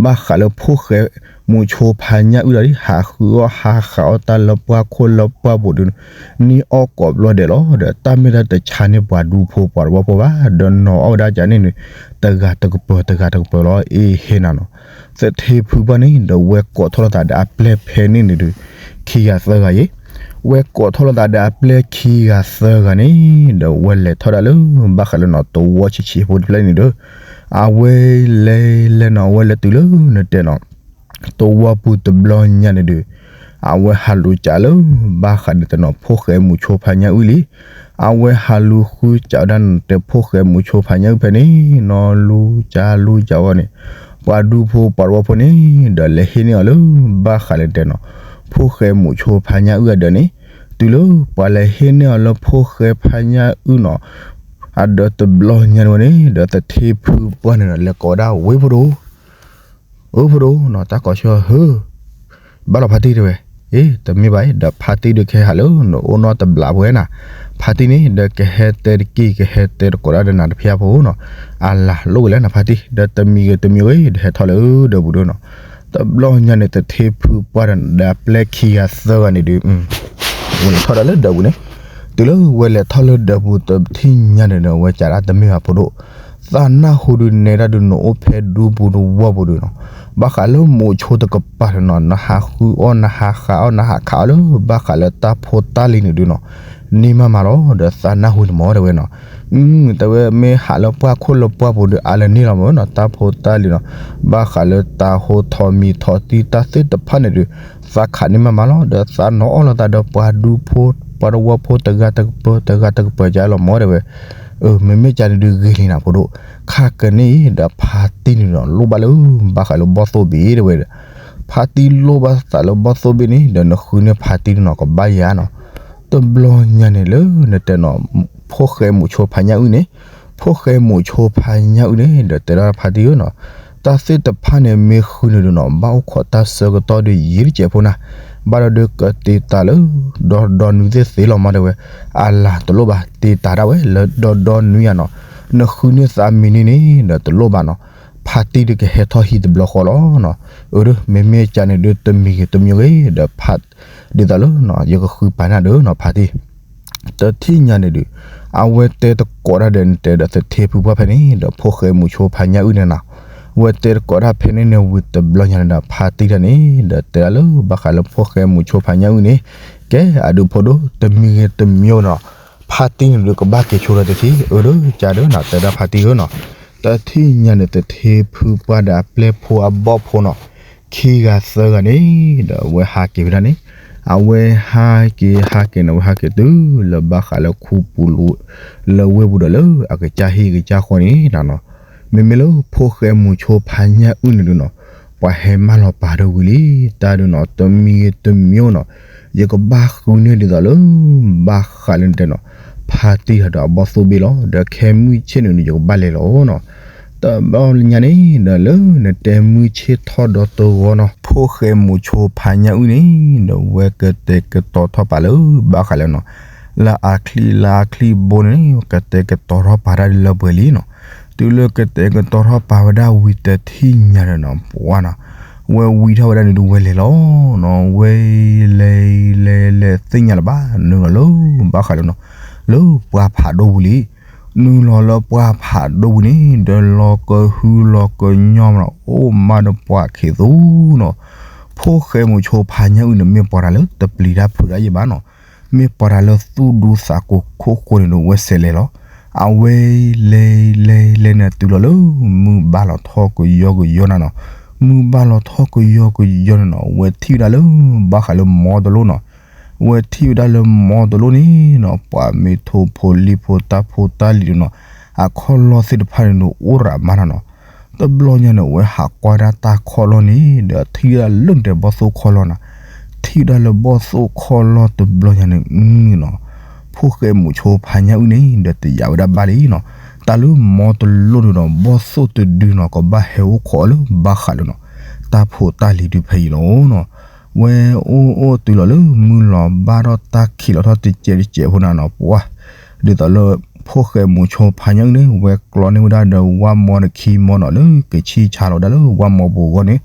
ဘၣ်ဃးလၢဖိၣ်ဃဲမူးဆိဖါညၣ်အုၣ်ဒီး ဟးဃုအီၣ်ဟးဃးအီၣ်တၢ်လၢပှၢ်ခိၣ်လၢပှၢ်ပူၤဒုး န့ၢ်အီၣ်ကိးဘျီဒဲးလီၤ. ဒီးတၢ်မ့ၢ်တၢ်တဆါန့ၢ်ပှၤဒူဖိပှၤတဝီဖိဘၣ်, ဒီးနီၤအီၣ်ဝဲဒၣ်ကန့ၣ်န့ၣ် တဂၤတကပၤ တဂၤတကပၤလီၤ အ့ဟ့ၣ်နၤနီၤ. သထ့ဖုပှၢ်န့ၣ် ဒီးဝဲကိးထီၣ်လိာ်သးဒီးအပျဲၢ်ဖဲန့ၣ်န့ၣ်ဒုး ခံဂၤသၢဂၤယ့ၣ် ဝဲကိးထီၣ်လိာ်သးဒီးအပျဲၢ်ခံဂၤသၢဂၤန့ၣ် ဒီးဝဲလဲၤထီၣ်ဒၣ်လၢ ဘၣ်ဃးလၢနီၤ တဝီဆံးဆံးဖိတဖျၢၣ်န့ၣ်ဒီး အဝဲလဲၤလဲၤနီၤ အဝဲလဲၤတုၤလၢနတဲနီၤ တဝီပူၤတဘျီညါန့ၣ်ဒုး အဝဲဟးလူၤကးလၢ ဘၣ်ဃးဒ်သိးနီၤ ဖိၣ်ဃဲမူးဆိဖါညၣ်အုၣ်လံ. အဝဲဟးလူၤဃုကးဝဲဒၣ်နတဲဖိၣ်ဃဲမူးဆိဖါညၣ်အုၣ်ဖဲန့ၣ်နီၤ လူၤကးလူၤကးဝဲန့ၣ် ပှၤဒူဖိပှၤတဝီဖိန့ၣ် ဒီးလဲၤဟ့ၣ်န့ၢ်အီၤလၢ ဘၣ်ဃးလၢတဲနီၤ ဖိၣ်ဃဲမူးဆိဖါညၣ်အုၣ်အဒၢးန့ၣ် တုၤလၢပှၤလဲၤဟ့ၣ်န့ၢ်အီၤလၢဖိၣ်ဃဲဖါညၣ်အုၣ်နီၤ အဒၢးတဘျီညါန့ၣ်ဝဲန့ၣ် ဒီးသထ့ဖုပှၢ်န့ၣ်ဒီး လဲၤကိးဝဲဒၣ်ဝ့ၢ်ဖိဒိၣ် အၢ ဖိဒိၣ်နီၤ တၢ်ကိးဆၢဟၢ ဘၣ်လီၤဖါတံၢ်တဲဝဲ, အ့ တမ့ၢ်ဘၣ်အံၤ ဒီးဖါတံၢ်ဒုးကဟဲဟးလၢနအိၣ်နီတဘျီဖိဝဲနၤ, ဖါတံၢ်န့ၣ် ဒီးကဟဲတဲတက့ၢ် ကဟဲတဲတကိးဒၣ်ဒီးနၤတဖၣ်ဖိနီၤ, အလၤလိၣ်ဝဲလၢနဖါတံၢ် ဒီးတမံၤဂ့ၤတမံၤဂ့ၤ ဒီးဟဲထီၣ်လၢဒၢးပူၤဒုးနီၤ, တဘျီညါန့ၣ် သထ့ဖုပှၢ်ဒီးပျဲၢ်ခံဂၤသၢဂၤန့ၣ်ဒုး ဝဲလဲၤထီၣ်ဒၣ်လၢဒၢးပူၤန့ၣ်, တုၤလၢဝဲလဲၤထီၣ်လၢဒၢးပူၤတထံၣ်ညါန့ၣ်ဒီး ဝဲကးဒၣ်တမ့ၢ်ဘၣ်ဖိဒိၣ်, သးနၢ်ဟူဒုးနဲဒၣ်ဒုးနအိၣ်ဖဲဒူပူၤတဝီပူၤဒုးနီၤ, ဘၣ်ဃးလၢမူးဆိတကပၤနီၤ နဟးဃုအီၣ် နဟးဃးအီၣ် နဟးခးအီၣ်လၢ ဘၣ်ဃးလၢတၢ်ဖိတၢ်လံၤန့ၣ်ဒုးနီၤ, န့ၢ်မးမးလီၤ ဒီးသးနၢ်ဟူန့ၣ်မၢ်တဲဝဲနီၤ, တဲဝဲမ့ၢ်ဟးလၢပှၢ်ခိၣ်လၢပှၢ်ပူၤဒုး အါလၢန့ၢ်လီၤမၢ်နီၤ တၢ်ဖိတၢ်လံၤနီၤ, ဘၣ်ဃးလၢတၢ်ဟိထီၣ်မံထီၣ်တံၢ်တၢ်သ့ၣ်တဖၣ်န့ၣ်ဒုး သးခးန့ၢ်မးမးလီၤ ဒီးသးနီၤအီၣ်လိာ်သးဒီးပှၤဒူဖိ ပှၤတဝီဖိတဂၤတကပၤ တဂၤတကပၤကလီၤမၢ်တဲဝဲ, အၢ မ့မ့ၢ်ကန့ၣ်ဒုးဂ့ၤလံနၤဖိဒိၣ်, ခါကန့ၢ်အံၤဒီးဖါတံၢ်န့ၣ်ဒီး လိၣ်ဘၣ်လၢ ဘၣ်ဃးလၢဘီၣ်သိၣ်ဘ့ၣ်တဲဝဲ, ဖါတံၢ်လိၣ်ဘၣ်သးလၢဘီၣ်သိၣ်ဘ့ၣ်န့ၣ် ဒီးနဃုန့ၢ်ဖါတံၢ်န့ၣ်နီၤ ကဘၣ်ယၤနီၤ, တဘျီညါန့ၣ်လၢနတဲနီၤ, ဖိၣ်ဃဲမူးဆိဖါညၣ်အုၣ်န့ၣ်, ဖိၣ်ဃဲမူးဆိဖါညၣ်အုၣ်န့ၣ် ဒီးတဲဒၣ်ဖါတံၢ်ဧၢနီၤ, တၢ်သ့ၣ်တဖၣ်န့ၣ်မ့ၢ်ဃုန့ၣ်ဒုးနီၤ ဘၣ်အိၣ်ခိးတၢ်ဆၢကတီၢ်ဒုးယံာ်တစဲးဖိနၤ, ဘၣ်ဒီးဒုးကတ့တၢ်လၢ ဒီဒီနွံသ့ၣ်သ့လီၤမၢ်တဲဝဲ, အလၤတလိၣ်ဘၣ် တ့တၢ်ဒၣ်ဝဲလၢဒီဒီနွံယၤနီၤ, နဃုန့ၢ်သးမံၤန့ၣ်န့ၣ် ဒီးတလိၣ်ဘၣ်နီၤ, ဖါတံၢ်ဒုးကဟဲထီၣ်ဟံၣ်တဘျီဃီလီၤနီၤ, အၢ မ့မ့ၢ်ကန့ၣ်ဒုးတမံၤဂ့ၤတမံၤဂ့ၤ ဒီးဖါ ဒ်သိးလၢ ယကဃုပာ်နၤဒီးနီၤ ဖါတံၢ် တထံၣ်ညါန့ၣ်ဒုး အဝဲတဲတကိးဒၣ်ဒီးနတဲဒီးသထ့ဖုပှၢ်ဖဲန့ၣ် ဒီးဖိၣ်ဃဲမူးဆိဖါညၣ်အုၣ်န့ၣ်နီၤ, ဝဲတဲတကိးဒၣ်ဖဲန့ၣ်န့ၣ်ဝံၤတဘျီညါန့ၣ်ဒီး ဖါတံၢ်တၢ်န့ၣ် ဒီးတဲဒၣ်လၢဘၣ်ဃးလၢဖိၣ်ဃဲမူးဆိဖါညၣ်အုၣ်န့ၣ်, ကဲအဒုးဖိဒိၣ် တမံၤဂ့ၤတမံၤနီၤ, ဖါတံၢ်န့ၣ်ဒုးကဘၣ်က့ၤဆိဒီးတထံၣ် အၢ ဒီးကဒီးနီၤ တဲဒၣ်ဖါတံၢ်ဧၢနီၤ, တထံၣ်ညါန့ၣ်သထ့ဖုပှၢ်ဒီးအပျဲၢ်ဖိအဘီၣ်ဖိနီၤ ခံဂၤသၢဂၤန့ၣ် ဒီးအဝဲဟးက့ၤဝဲဒၣ်န့ၣ်, အဝဲဟးက့ၤဟးက့ၤန့ၣ် အဝဲဟးက့ၤတုၤလၢဘၣ်ဃးလၢခူပူၤလိၤ လၢဝ့ၢ်ပူၤဒီးလၢအကစၢ်ဟံၣ်ကစၢ်ဃီန့ၣ်နီၤ, မ့မ့ၢ်လၢဖိၣ်ဃဲမူးဆိဖါညၣ်အုၣ်န့ၣ်ဒုးနီၤ, ပှၤဟဲမၢလီၤပာ်ဒီးဝံၤလံ တၢ်ဒုးနီၤ တမံၤဂ့ၤတမံၤနီၤ, ယကဘၣ်ဃုန့ၢ်ဒ်သိးလၢ ဘၣ်ဃးလၢနတဲနီၤ, ဖါတံၢ်တၢ်ဒီးအဘီၣ်သိၣ်ဘ့ၣ်လီၤ ဒီးခဲမုၢ်ဆ့ၣ်န့ၣ်န့ၣ် ယကဘၣ်လဲၤလီၤနီၤ တဘျီညါန့ၣ် ဒီးလၢနတဲမုၢ်ဆ့ၣ်ထီၣ်ဒီတဂီၤနီၤ ဖိၣ်ဃဲမူးဆိဖါညၣ်အုၣ်န့ၣ် ဒီးဝဲကတဲာ်ကတီၤထီၣ်ပာ်လၢ ဘၣ်ဃးလၢနီၤ လၢအချံလၢအချံဘိန့ၣ် ကတဲာ်ကတီၤထီၣ်ပာ်တၢ်လၢပှဲၤလံနီၤ, တုၤလၢကတဲာ်ကတီၤထီၣ်ပာ်ဝဲဒၣ်ဝံၤတထံၣ်ညါဒီးနီၤ ပှၤနီၤ ဝဲဝံထီၣ်ဝဲဒၣ်န့ၣ်ဒုးဝဲလဲၤလီၤနီၤ, ဝဲလဲၤလဲၤလဲၤသ့ၣ်ညါလၢၤဘၣ် နုာ်လီၤလၢ ဘၣ်ဃးလၢနီၤ လၢပှၢ်ဖးဒိၣ်ပူၤလံ နုာ်လီၤလၢပှၢ်ဖးဒိၣ်ပူၤန့ၣ် ဒီးလီၤကဟုလီၤကညီမးနီၤ အိၣ်မးဒီးပှၤခံသူနီၤ, ဖိၣ်ဃဲမူးဆိဖါညၣ်အုၣ်န့ၣ် မ့ၢ်ပှၤတၢ်လၢတပျံၤတၢ်ဖုးတၢ်ယံာ်ဘၣ်နီၤ, မ့ၢ်ပှၤတၢ်လၢသူၣ်ဒူသးကိၤခိၣ်ဃိန့ၣ်ဒီး ဝဲဆဲးလဲၤလီၤ, အဝဲလဲၤလဲၤလဲၤန့ၣ်တုၤလီၤလၢ မုၢ်ဘၣ်လီၤထီၣ်ကယီကယီနၤနီၤ, မုၢ်ဘၣ်လီၤထီၣ်ကယီကယီန့ၣ်နီၤ ဝဲထံၣ်ဝဲဒၣ်လၢ ဘၣ်ဃးလၢမီတလိၣ်နီၤ ဝဲထံၣ်ဝဲဒၣ်လၢမီတလိၣ်န့ၣ်နီၤ ပှၤမ့ၢ်ထိၣ်ဖိလံၣ်ဖိတၢ်ဖိတၢ်လံၤဒုးနီၤ အခီၣ်လီၢ်သ့ၣ်တဖၣ်န့ၣ်ဒုးအိၣ်ရးမးနၤနီၤ, တဘျီညါန့ၣ် ဝဲဟးကွၢ်ဒၣ်တၢ်ခီၣ်လီၢ်န့ၣ် ဒီးထံၣ်ဝဲဒၣ်လၢနတဲဘီၣ်သိၣ်ခီၣ်လီၢ်နၤ, ထံၣ်ဝဲဒၣ်လၢဘီၣ်သိၣ်ခီၣ်လီၢ်တဘျီညါန့ၣ် နီၤ ဖိၣ်ဃဲမူးဆိဖါညၣ်အုၣ်န့ၣ် ဒီးတယာ်ဝဲဒၣ်ဘၣ်လံနီၤ, တ အလၢမီတလိၣ်ဒုးဒီး ဘီၣ်သိၣ်တဒုနီၤ ကဘၣ်ဟဲအိၣ်ခိးအီၤလၢဘၣ်ဃးလၢနီၤ တၢ်ဖိတၢ်လံၤဒုးဖဲအံၤလီၤနီၤ. ဝဲအိၣ်အိၣ်တုၤလီၤလၢမုၢ်လီၤဘၣ်ထီၣ်တၢ်ခံးလီၤထီၣ်တစဲးတစဲးဖိန့ၣ်နီၤ ပှၤ ဒ်သိးလၢ ဖိၣ်ဃဲမူၤဆိဖါညၣ်အုၣ်န့ၣ် ဝဲကျီန့ၢ်ဝဲဒၣ်ဒီးဝၣ်မီတခံမီနီၤ လၢကဆံၣ်ဆါလီၤဝဲဒၣ်လၢဝၣ်မီပူၤအဂီၢ်န့ၣ်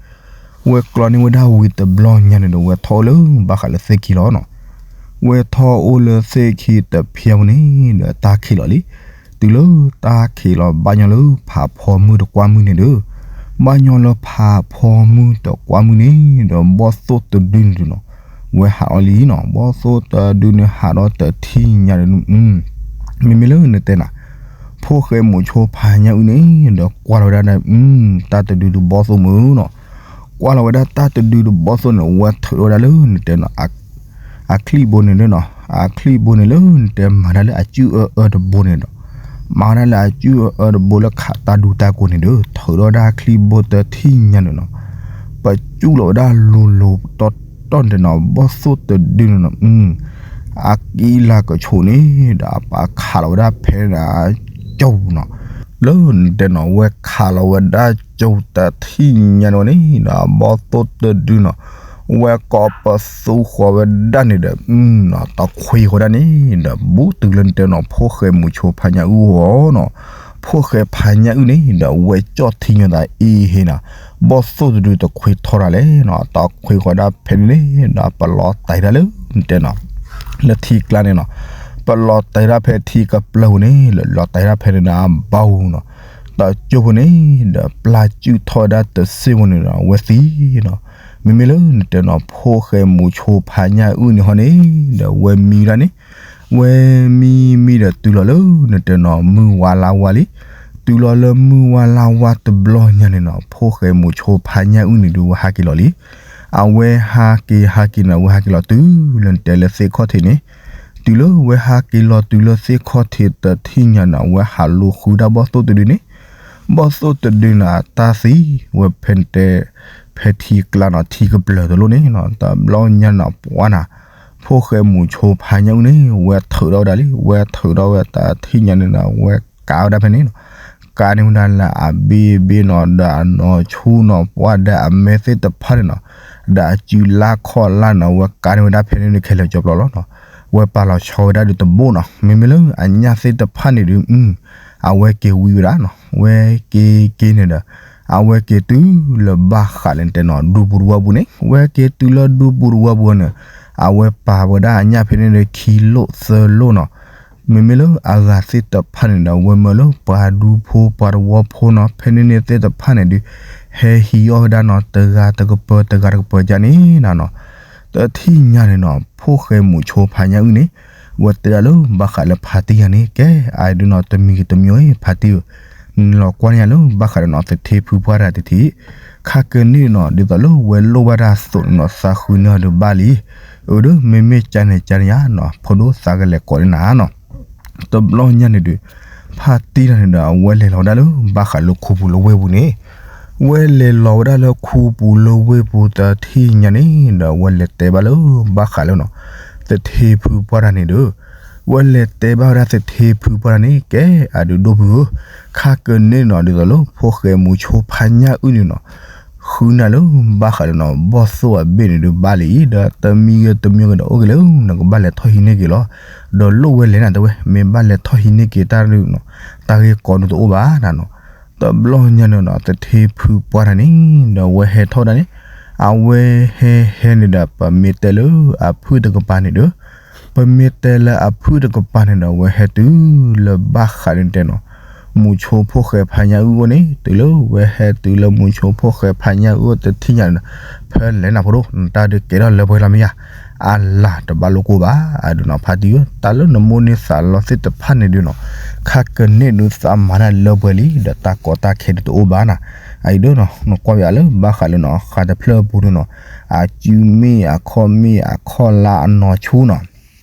ဝဲကျီန့ၢ်ဝဲဒၣ်ဝံၤတဘျီညါန့ၣ်ဒီး ဝဲထီၣ်အိၣ်လၢဘၣ်ဃးလၢသ့ၣ်ခံလီၤနီၤ. ဝဲထီၣ်အိၣ်လၢသ့ၣ်ခံတဖျၢၣ်ပူၤန့ၣ်ဒီး တၢ်ခံးလီၤလံ. တုၤလၢတၢ်ခံးလီၤဘၣ်ညီလၢဖးဖီမုၢ်တကွၢ်မုၢ်န့ၣ်ဒီး ဘၣ်ညီလၢဖးဖီမုၢ်တကွၢ်မုၢ်န့ၣ်ဒီး ဘီၣ်သိၣ်တဒုန့ၣ်ဒုးနီၤ ဝဲဟးအီၤလံနီၤ. ဘီၣ်သိၣ်တဒုန့ၣ်ဟးဒီးတထံၣ်ညါဒီး မ့မ့ၢ်လၢနတဲနၤ ဖိၣ်ဃဲမူၤဆိဖါညၣ်အုၣ်န့ၣ်ဒီး ကွၢ်လီၤဝဲဒၣ်ဒီး တၢ်တဒုဒုးဘီၣ်သိၣ်မုၢ်နီၤ. ကွၢ်လီၤဝဲဒၣ်တၢ်တဒုဒုးဘီၣ်သိၣ်န့ၣ် ဝဲထုးထီၣ်ဝဲဒၣ်လၢနတဲနီၤ အချံၣ်ဘိန့ၣ်လၢနီၤ အချံၣ်ဘိန့ၣ်လၢနတဲမၤတၢ်လၢအစုၣ်အၢအၢတဘိန့ၣ်ဒီး မၤဝဲဒၣ်လၢအစုၣ်အၢအၢတဘိလၢခးတၢ်ဒူတၢ်ကိးန့ၣ်ဒီး ထုးထီၣ်ဝဲဒၣ်ချံၣ်ဘိတထံၣ်ညါန့ၣ်နီၤ ပစုၣ်လီၤဝဲဒၣ်လိၤလိၤတီတီန့ၣ်နီၤ ဘီၣ်သိၣ်တဒုန့ၣ်နီၤ အကံလၤကဆူးန့ၣ်ဒီး အပာ်ခးလီၤဝဲဒၣ်ဖဲန့ၣ်ဒီး ကၠိနီၤ လၢနတဲနီၤ ဝဲခးလီၤဝဲဒၣ်ကၠိတထံၣ်ညါန့ၣ်ဝဲန့ၣ် ဒီးအဘီၣ်သိၣ်တဒုနီၤ ဝဲကိးပသူဃီၤဝဲဒၣ်န့ၣ်ဒီး တခွ့ဃီၤဒၣ်န့ၣ်ဒီး ဘူးတုၤလၢနတဲနီၤ ဖိၣ်ဃဲမူၤဆိဖါညၣ်အုၣ်အီၤနီၤ ဖိၣ်ဃဲဖါညၣ်အုၣ်န့ၣ်ဒီး ဝဲကၠီၣ်ထံညီသးအ့ဟ့နီၤ ဘီၣ်သိၣ်တဒုတခွ့ထီၣ်တၢ်လဲၣ်နီၤ တခွ့ဃီၤဒၣ်ဖဲန့ၣ်န့ၣ်ဒီး ပလီၤတဲာ်ဒၣ်လၢနတဲနီၤ လၢထံကျါန့ၣ်နီၤ ပလီၤတဲာ်ဒၣ်ဖဲထံကပျၢၤပူၤန့ၣ် လၢလီၤတဲာ်ဒၣ်ဖဲန့ၣ်ဒီး အဘီပူၤနီၤ တကၠိဖိန့ၣ်ဒီး ပျၢ်စုၣ်ထီၣ်ဝဲဒၣ်တစ့ၢ်ဖိန့ၣ်ဒီး ဝဲသံနီၤ မ့မ့ၢ်လၢနတဲနီၤ ဖိၣ်ဃဲမူၤဆိဖါညၣ်အုၣ်န့ၣ်ဟီန့ၣ်ဒီး ဝဲမံဒၣ်န့ၣ် ဝဲမံမံဒီးတုၤလီၤလၢနတဲနီၤ မုၢ်ဝါလါဝါလံ တုၤလီၤလၢမုၢ်ဝါလါဝါတဘျီညါန့ၣ်နီၤ ဖိၣ်ဃဲမူၤဆိဖါညၣ်အုၣ်န့ၣ်ဒီး ဝဲဟးက့ၤလီၤလံ အဝဲဟးက့ၤဟးက့ၤန့ၣ် ဝဲဟးက့ၤလီၤတုၤလၢနတဲလၢသ့ၣ်ခီၣ်ထံးန့ၣ် တုၤလၢဝဲဟးက့ၤလီၤတုၤလၢသ့ၣ်ခီၣ်ထံးတထံၣ်ညါန့ၣ် ဝဲဟးလိာ်ဃုဒၣ်ဘီၣ်သိၣ်တဒုန့ၣ် ဘီၣ်သိၣ်တဒုန့ၣ် အတၢ်သံ ဝဲဖဲတဲ ဖဲထံကျါနီၤ ထံကပျၢၤတလိၣ်န့ၣ်နီၤ တဘျီညါန့ၣ် ပှၤနၤ ဖိၣ်ဃဲမူၤဆိဖါညၣ်အုၣ်န့ၣ် ဝဲထုးထီၣ်ဝဲဒၣ်လံ ဝဲထုးထီၣ်ဝဲတထံၣ်ညါန့ၣ်ဒီး ဝဲကးဝဲဒၣ်ဖဲန့ၣ်နီၤ ကးန့ၢ်ဝဲဒၣ်လၢအဘ့ၣ်ဘ့ၣ်နီၤ ဒီးအနီၢ်ဆူၣ်နီၤ ပှၤဒီးအမဲာ်သ့ၣ်တဖၣ်န့ၣ်နီၤ ဒီးအစုလါခီၣ်လါန့ၣ် ဝဲကးန့ၢ်ဝဲဒၣ်ဖဲန့ၣ်န့ၣ်ခဲလၢာ်ကၠီပျီလီၤနီၤ ဝဲပာ်လီၤဆီဝဲဒၣ်ဒီးတဘိနီၤ မ့မ့ၢ်လၢအညၣ်သ့ၣ်တဖၣ်န့ၣ်ဒီး အဝဲက့ၤဝံဝဲဒၣ်နီၤ ဝဲက့ၤက့ၤန့ၣ်ဒီး အဝဲက့ၤတုၤလၢဘၣ်ဃးလၢနတဲနီၤ ဒူပူၤတဝၢပူၤန့ၣ် ဝဲက့ၤတုၤလၢဒူပူၤတဝၢပူၤန့ၣ် အဝဲပာ်ဝဲဒၣ်အညၣ်ဖဲန့ၣ်ဒီးခံလိၣ်သၢလိၣ်နီၤ မ့မ့ၢ်လၢအဂၤသ့ၣ်တဖၣ်န့ၣ်ဒီး ဝဲမၢလၢပှၤဒူဖိပှၤတဝီဖိနီၤ ဖဲန့ၣ်န့ၣ်သ့ၣ်တဖၣ်န့ၣ်ဒီး ဟဲဟံးအီၣ်ဝဲဒၣ်နီၤ တဂၤတကပၤ တဂၤတကပၤကန့ၣ်နီၤ တထံၣ်ညါန့ၣ်နီၤ ဖိၣ်ဃဲမူၤဆိဖါညၣ်အုၣ်န့ၣ် ဝဲတဲဒၣ်လၢဘၣ်ဃးလၢဖါတံၢ်ယၤန့ၣ် ကဲ အဒုနီၤ တမံၤဂ့ၤတမံၤဂ့ၤ ဖါတံၢ်ဧၢ နလီၤကွၢ်န့ၢ်ယၤလၢဘၣ်ဃးဒီးနီၤ သထ့ဖုပှၢ်တၢ်တထံၣ် ခါကန့ၣ်နီၤ ဒ်သိးလၢဝဲလိၣ်ဘၣ်တၢ်အသိးန့ၣ်နီၤ သးဃုန့ၢ်အီၤဒီးဘၣ်လံ အၢ ဒီးမ့မ့ၢ်ကန့ၣ်ကန့ၣ်ယါနီၤ ဖိဒိၣ်သးကလဲၤကိးန့ၢ်နၤနီၤ တဘျီညါန့ၣ်ဒီး ဖါတံၢ်တၢ်န့ၣ်ဒီး အဝဲလဲၤလီၤဝဲဒၣ်လၢဘၣ်ဃးလၢခူပူၤလၢဝ့ၢ်ပူၤန့ၣ် ဝဲလဲၤလီၤဝဲဒၣ်လၢခူပူၤလၢဝ့ၢ်ပူၤတထံၣ်ညါန့ၣ်ဒီး အဝဲလဲၤတဲဘၣ်လၢဘၣ်ဃးလၢနီၤ သထ့ဖုပှၢ်တၢ်န့ၣ်ဒီး ဝဲလဲၤတဲဘၣ်ဝဲဒၣ်သထ့ဖုပှၢ်တၢ်န့ၣ် ကဲ အဒုဒိၣ်ဖုဧၢ ခါကန့ၣ်နီၤ ဒ်သိးလၢဖိၣ်ဃဲမူၤဆိဖါညၣ်အုၣ်န့ၣ်နီၤ ဃုနၤလၢဘၣ်ဃးလၢနီၤ ဘီၣ်သိၣ်အဘ့ၣ်န့ၣ်ဒီးဘၣ်လံ ဒီးတမံၤဂ့ၤတမံၤဂ့ၤဒီးအိၣ်က့ၤလၢ နကဘၣ်လဲၤထီၣ်ဟံးန့ၢ်က့ၤလီၤ ဒီးလိၣ်ဝဲလဲၣ်နၤတဲဝဲ မ့ၢ်ဘၣ်လဲၤထီၣ်ဟံးန့ၢ်က့ၤတၢ်နီၤ တၢ်ဂ့ၢ်ကီဒုးတအိၣ်ဘၣ်နၤနီၤ တဘျီညါန့ၣ်နီၤ သထ့ဖုပှၢ်တၢ်န့ၣ် ဒီးဝဲဟဲထီၣ်ဒၣ်န့ၣ် အဝဲဟဲဟဲန့ၣ်ဒီး ပမ့ၢ်တဲလၢအဖုၣ်တကပၤန့ၣ်ဒီး ပမ့ၢ်တဲလၢအဖုၣ်တကပၤန့ၣ်ဒီး ဝဲဟဲတုၤလၢဘၣ်ဃးန့ၣ်တဲနီၤ မူၤဆိဖိၣ်ဃဲဖါညၣ်အုၣ်အိၣ်န့ၣ် တုၤလၢဝဲဟဲတုၤလၢမူၤဆိဖိၣ်ဃဲဖါညၣ်အုၣ်အိၣ်တထံၣ်ညါန့ၣ်ဒီး ဖဲလဲၣ်နၤဖိဒိၣ် နတၢ်ဒုးကဲထီၣ်လၢပှဲၤလီၤမ့ၢ်ယါ အလၤတဘၣ်လိၣ်ကိၢ်ဘၣ် အဒုနီၤ ဖါတံၢ်ဧၢ တၢ်လၢနမိၣ်န့ၢ်သးလီသ့ၣ်တဖၣ်န့ၣ်ဒုနီၤ ခါကန့ၣ်ဒုသးမၤတၢ်လၢပှဲၤလံ ဒီးတၢ်ကီတၢ်ခဲဒုတအိၣ်ဘၣ်နၤ အအံၤဒုနီၤ နကွၢ်ပယါလၢဘၣ်ဃးလၢနီၤ ဃးတဖျၢၣ်အပူၤဒုနီၤ အစုမ့ၣ် အခီၣ်မ့ၣ် အခီၣ်လါအနီၢ်ဆူၣ်နီၤ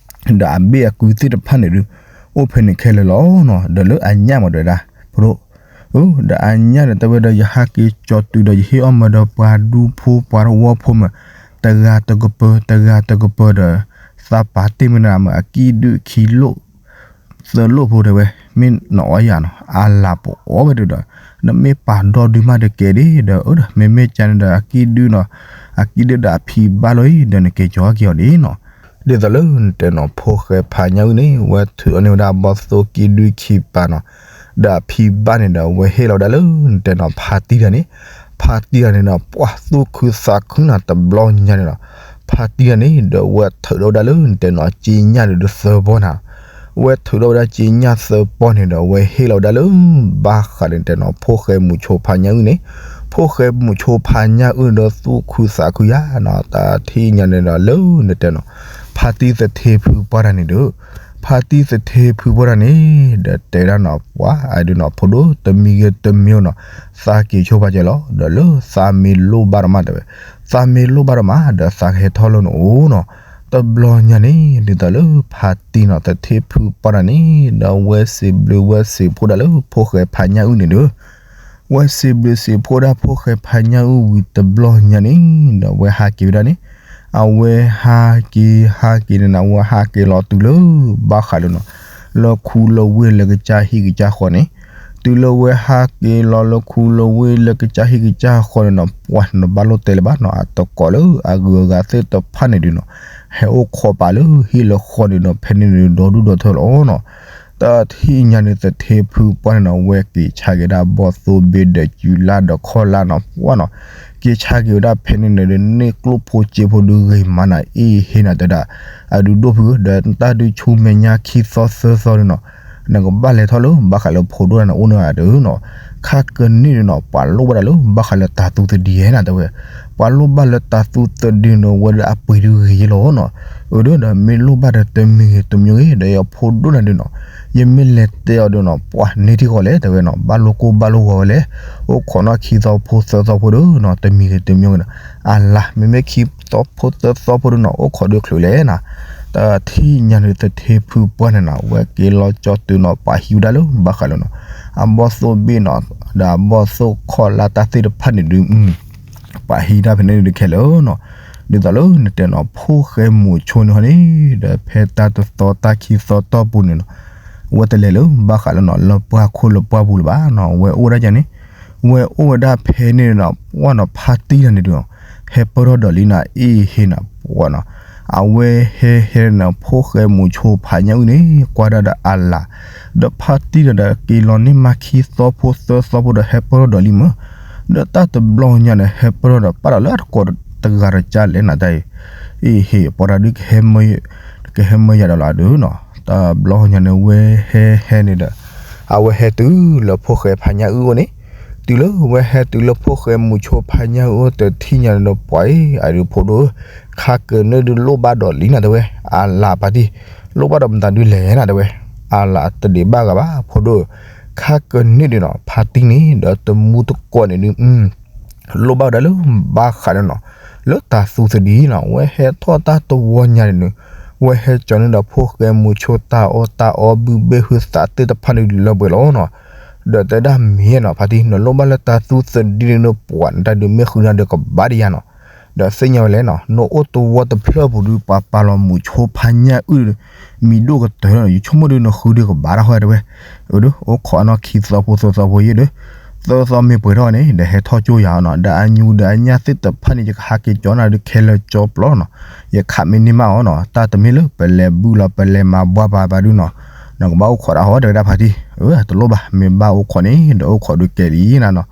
ဒီးအဘ့ၣ်အကုသ့ၣ်တဖၣ်န့ၣ်ဒု အိၣ်ဖဲန့ၣ်ခဲလၢာ်လီၤနီၤ ဒီးလၢအညၣ်မၤဒွဲဒၣ် ဖိဒိၣ် ဒီးအညၣ်န့ၣ် တဲဝဲဒီး ယဟးက့ၤကၠီၤတုၤဒီး ယဟ့ၣ်အီၣ်မးဒီးပှၤဒူဖိပှၤတဝီဖိမး တဂၤတကပၤ တဂၤတကပၤဒီး သးပာ်တ့ၢ်မးနၤမး အကံၣ်ဒုခံလိၣ် သၢလိၣ်ဖိတဲဝဲ, မ့ၢ်နအီယၤနီၤ အလၤပအီၣ်ဝဲဒုဒီး, နမ့ၢ်ပာ်ဒီဒုမးတကဲဒ်ဒီး အၢဒီး မ့မ့ၢ်ကန့ၣ်ဒီး အကံၣ်ဒုနီၤ, အကံၣ်ဒုဒီးအဖံဘၣ်လီၤအံၤ ဒီးနက့ၤကၠီၤက့ၤအီၤဒ်နီၤ. ဒ်သိးလၢနတဲနီၤ ဖိၣ်ဃဲဖါညၣ်အုၣ်န့ၣ် ဝဲထုးအီၤန့ၢ်ဝဲဒၣ်ဘီၣ်သိၣ်ကံၣ်ဒုခံပၤနီၤ, ဒီးအဖံဘၣ်န့ၣ်ဒီး ဝဲဟ့ၣ်လီၤဝဲဒၣ်လၢနတဲနီၤ ဖါတံၢ်တဂၤန့ၣ်, ဖါတံၢ်တဂၤန့ၣ်ဒီး ပှၤသူၣ်ခုသးခုနီၤ တဘျီညါန့ၣ်နီၤ, ဖါတံၢ်တဂၤန့ၣ်ဒီး ဝဲထုးထီၣ်ဝဲဒၣ်လၢနတဲနီၤ က့ညၣ်ဒုးသၢပီန့ၣ်, ဝဲထုးထီၣ်ဝဲဒၣ်က့ညၣ်သၢပီန့ၣ်ဒီး ဝဲဟ့ၣ်လီၤဝဲဒၣ်လၢ ဘၣ်ဃးဒီးနတဲနီၤ ဖိၣ်ဃဲမုၣ်ဆိဖါညၣ်အုၣ်န့ၣ်, ဖိၣ်ဃဲမုၣ်ဆိဖါညၣ်အုၣ်ဒီးသူၣ်ခုသးခုယၤနီၤ, တၢ်ထံၣ်ညါန့ၣ်ဒီးလၢနတဲနီၤ ဖါတံၢ်သထ့ဖုပှၢ်တၢ်န့ၣ်ဒီး, ဖါတံၢ်သထ့ဖုပှၢ်တၢ်န့ၣ် ဒီးတဲဒၣ်နီၤ ပှၤအဒုးနီၤ ဖိဒိၣ်တမံၤဂ့ၤတမံၤနီၤ, သးက့ၤဆိပာ်စၢၤလီၤ ဒီးလၢသးမ့ၢ်လိၣ်ဘၣ်ဒီးမးတဲဝဲ, သးမ့ၢ်လိၣ်ဘၣ်ဒီးမး ဒီးသးကဟဲထီၣ်လၢနအိၣ်နီၤ. တဘျီညါန့ၣ် ဒ်သိးလၢဖါတံၢ်နီၤ သထ့ဖုပှၢ်တၢ်န့ၣ် ဒီးဝဲစံးဘျုးဝဲစံးဖှိၣ်ဒၣ်လၢဖိၣ်ဃဲဖါညၣ်အုၣ်န့ၣ်ဒီး ဝဲစံးဘျုးစံးဖှိၣ်ဒၣ်ဖိၣ်ဃဲဖါညၣ်အုၣ်ဝံၤတဘျီညါန့ၣ် ဒီးဝဲဟးက့ၤဝဲဒၣ်န့ၣ်, အဝဲဟးက့ၤ ဟးက့ၤန့ၣ်နီၤ အဝဲဟးက့ၤလီၤတုၤလၢ ဘၣ်ဃးလၢနီၤ လၢခူလၢဝ့ၢ်လၢကစၢ်ဟံၣ်ကစၢ်ဃီန့ၣ်, တုၤလၢဝဲဟးက့ၤလီၤလၢခူလၢဝ့ၢ်လၢကစၢ်ဟံၣ်ကစၢ်ဃီန့ၣ်နီၤ ပှၤနဘၣ်လိၣ်တဲလၢၤဘၣ်နီၤ အတကိးလၢအဂုၤအဂၤသ့ၣ်တဖၣ်န့ၣ်ဒုးနီၤ ဟဲအိၣ်ခိးပာ်လၢဟံၣ်လၢဃီန့ၣ်ဒီး ဖဲန့ၣ်န့ၣ်ဒီဒူၣ်ဒီထၢလီၤနီၤ. တထံၣ်ညါန့ၣ် သထ့ဖုပှၢ်န့ၣ်နီၤ ဝဲက့ၤဆါက့ၤဒၣ်ဘီၣ်သိၣ်ဘ့ၣ်ဒီး ကုလၢ်ဒီးခီၣ်လၢ်နီၤ ပှၢ်နီၤ, က့ၤဆါက့ၤဝဲဒၣ်ဖဲန့ၣ်န့ၣ်ဒီး န့ၢ်ကျိၣ်ဖိစ့ဖိဒုးဂ့ၤမးနၤ အ့ၣ်ဟ့နၤတဲဒၣ်, အဒုးဒိၣ်ဖုဧၢ ဒီးတၢ်ဒုးဆူမဲာ်ညါခံသီသၢသီဒုးနီၤ နကဘၣ်လဲၤထီၣ်လၢဘၣ်ဃးလၢဖိဒိၣ်တၢ်န့ၣ်အိၣ်န့ၣ်ဒုးနီၤ, ခါကနံၣ်ဒုးနီၤ ပှၤလိၣ်ဘၣ်ဒၣ်လၢဘၣ်ဃးလၢတၤသူသဒံးဧါနၤတဲဝဲ, ပှၤလိၣ်ဘၣ်လၢတၤသူသဒံးန့ၣ် ဝဲဒၣ်အပှ့ၤဒုးဂ့ၤယဲလီၤနီၤ. အၢ ဒီး ဒီးမ့ၢ်လိၣ်ဘၣ်ဒီးတမံၤဂ့ၤတမံၤဂ့ၤ ဒီးယဖိဒိၣ်နၤဒုးနီၤ ယမ့ၢ်လဲၤတဲအီၤဒုးနီၤ ပှၤန့ၢ်ထံဃီလဲၣ်တဲဝဲနီၤ ဘၣ်လိၣ်ကိၢ်ဘၣ်လိၣ်ဂီၤဝဲလဲၣ်, အိၣ်ခိးနီၣ်ခံသီဖိသၢသီဖိဒုးနီၤ တမံၤဂ့ၤတမံၤဂ့ၤနီၤ, အလါ မ့မ့ၢ်ခံသီဖိသၢသီဖိဒုးနီၤ အိၣ်ခိးဒုးချုးလဲၣ်နီၤ. တထံၣ်ညါန့ၣ် သထ့ဖုပှၢ်န့ၣ်နီၤ ဝဲက့ၤလီၤကၠီတုၤနီၤ ပာ်ဟံးဝဲဒၣ်လၢဘၣ်ဃးလၢနီၤ အဘီၣ်သိၣ်ဘ့ၣ်နီၤ ဒီးအဘီၣ်သိၣ်ခီၣ်လၢ်တၢ်သ့ၣ်တဖၣ်န့ၣ်ဒုး ပာ်ဟံးတၢ်ဖဲန့ၣ်ဒုးခဲလၢာ်နီၤ. ဒ်သိးလၢနတဲနီၤ ဖိၣ်ဃဲမုၣ်ဆိန့ၣ်ဟီန့ၣ် ဒီးဖဲတၢ်တသီတၢ်ခံသီတီၢ်ပူၤန့ၣ်နီၤ ဝဲတလဲၤလၢဘၣ်ဃးလၢနီၤ လၢပှၢ်ခိၣ်လၢပှၢ်ပူၤလၢၤဘၣ်နီၤ ဝဲအိၣ်ဝဲဒၣ်ကန့ၣ်, ဝဲအိၣ်ဝဲဒၣ်ဖဲန့ၣ်နီၤ ပှၢ်နီၤ ဖါတံၢ်တၢ်န့ၣ်ဒုးနီၤ ဟဲပၢၢ်ထီၣ်ဒီးလံနီၤ အ့ၣ်ဟ့နီၤ ပှၢ်နီၤ အဝဲဟဲဟဲနီၤ ဖိၣ်ဃဲမုၣ်ဆိဖါညၣ်အုၣ်န့ၣ် ကွၢ်ဒၣ်ဒီးအလါ ဒီးဖါတံၢ်တၢ်ဒီးက့ၤလီၤန့ၢ်မးခံသီဖိသၢသီဖိဒီး ဟဲပၢၢ်ထီၣ်ဒီးလံမး, ဒီးတၢ်တဘျီညါန့ၣ် ဟဲပၢၢ်ထီၣ်ဒီးပာ်ဒီးလၢအတကိးတဂၤတကၢ်လဲၣ်နၤတၢ်အံၤ, အ့ၣ်ဟ့ ပှၤတၢ်ဒုး ကဟဲမၢယၤဒီးလီၤဒုးနီၤ. တဘျီညါန့ၣ် ဝဲဟဲဟဲန့ၣ်ဒီး အဝဲဟဲတုၤလၢဖိၣ်ဃဲဖါညၣ်အုၣ်အိၣ်န့ၣ်, တုၤလၢဝဲဟဲတုၤလၢဖိၣ်ဃဲမုၣ်ဆိဖါညၣ်အုၣ်အိၣ်တထံၣ်ညါန့ၣ်ဒီး ပှၤအံၤ အဒုးဖိဒိၣ်ဧၢ, ခါကနံၣ်ဒုးလိၣ်ဘၣ်ဒီးလံနၤတဲဝဲ, အလါဖါတံၢ်, လိၣ်ဘၣ်ဒီးမတၤဒုးလဲၣ်နၤတဲဝဲ, အလါတဒံးဘၣ်ဂၤဘၣ်ဖိဒိၣ်ဧၢ, ခါကနံၣ်ဒုးနီၤ ဖါတံၢ်န့ၣ် ဒီးတမူတကိးန့ၣ်ဒုး လိၣ်ဘၣ်ဝဲဒၣ်လၢဘၣ်ဃးန့ၣ်နီၤ, လၢတၤသူသဒံးနီၤ ဝဲဟဲထီၣ်တၢ်တဝီညါန့ၣ်ဒုး, ဝဲဟဲကၠီၤန့ၢ်ဒီးဖိၣ်ဃဲမုၣ်ဆိ တၢ်အီၣ်တၢ်အီဘုဘ့ၣ်ဟုသးသ့ၣ်တဖၣ်န့ၣ်ဒုးလၢပှဲၤလီၤနီၤ. ဒီးတဲဒၣ်မ့ၢ်နီၤ ဖါတံၢ် နလိၣ်ဘၣ်လၢတၤသူသဒံးန့ၣ်ဒီး ပှၤနတၢ်ဒုးမ့ၢ်ဃုနၤဒီးကဘၣ်ဒံးယါနီၤ. ဒီးသ့ၣ်ညါဝဲလဲၣ်နီၤ နအိၣ်တဝီတဖျၢၣ်ပူၤဒုး ပှၤပာ်လီၤမုၣ်ဆိဖါညၣ်အုၣ် မံၤဒိၣ်ကတၢၢ်လီၤ, ယဆိကမိၣ်ဒုးနဃုဒုးကဘၣ်တၢ်ဃီတဲဝဲ, အၢ ဒီး အိၣ်ခိးအနီၢ်ခံသီဖိသၢသီဖိယဲၢ်ဒီး, သၢသီမ့ၢ်ပှဲၤထီၣ်န့ၣ် ဒီးဟဲထီၣ်ကၠိယၤအီၤနီၤ, ဒီးအညူဒီးအညၣ်သ့ၣ်တဖၣ်န့ၣ် ယကဟးက့ၤကၠီၤနၤဒုးခဲလၢာ်ကၠီပျီနီၤ, ယခးမ့ၢ်န့ၢ်မးအီၤနီၤ, တၢ်တမ့ၢ်လၢပလဲၤဘုလီၤ ပလဲၤမၤဘှါပှၤဘၣ်ဒုးနီၤ, နကဘၣ်အိၣ်ခိးတၢ်ဃီတဲဝဲဒၣ်ဖါတံၢ်, အၢ တလိၣ်ဘၣ် မ့ၢ်ဘၣ်အိၣ်ခိးန့ၣ် ဒီးအိၣ်ခိးဒုးကဲလံနၤနီၤ.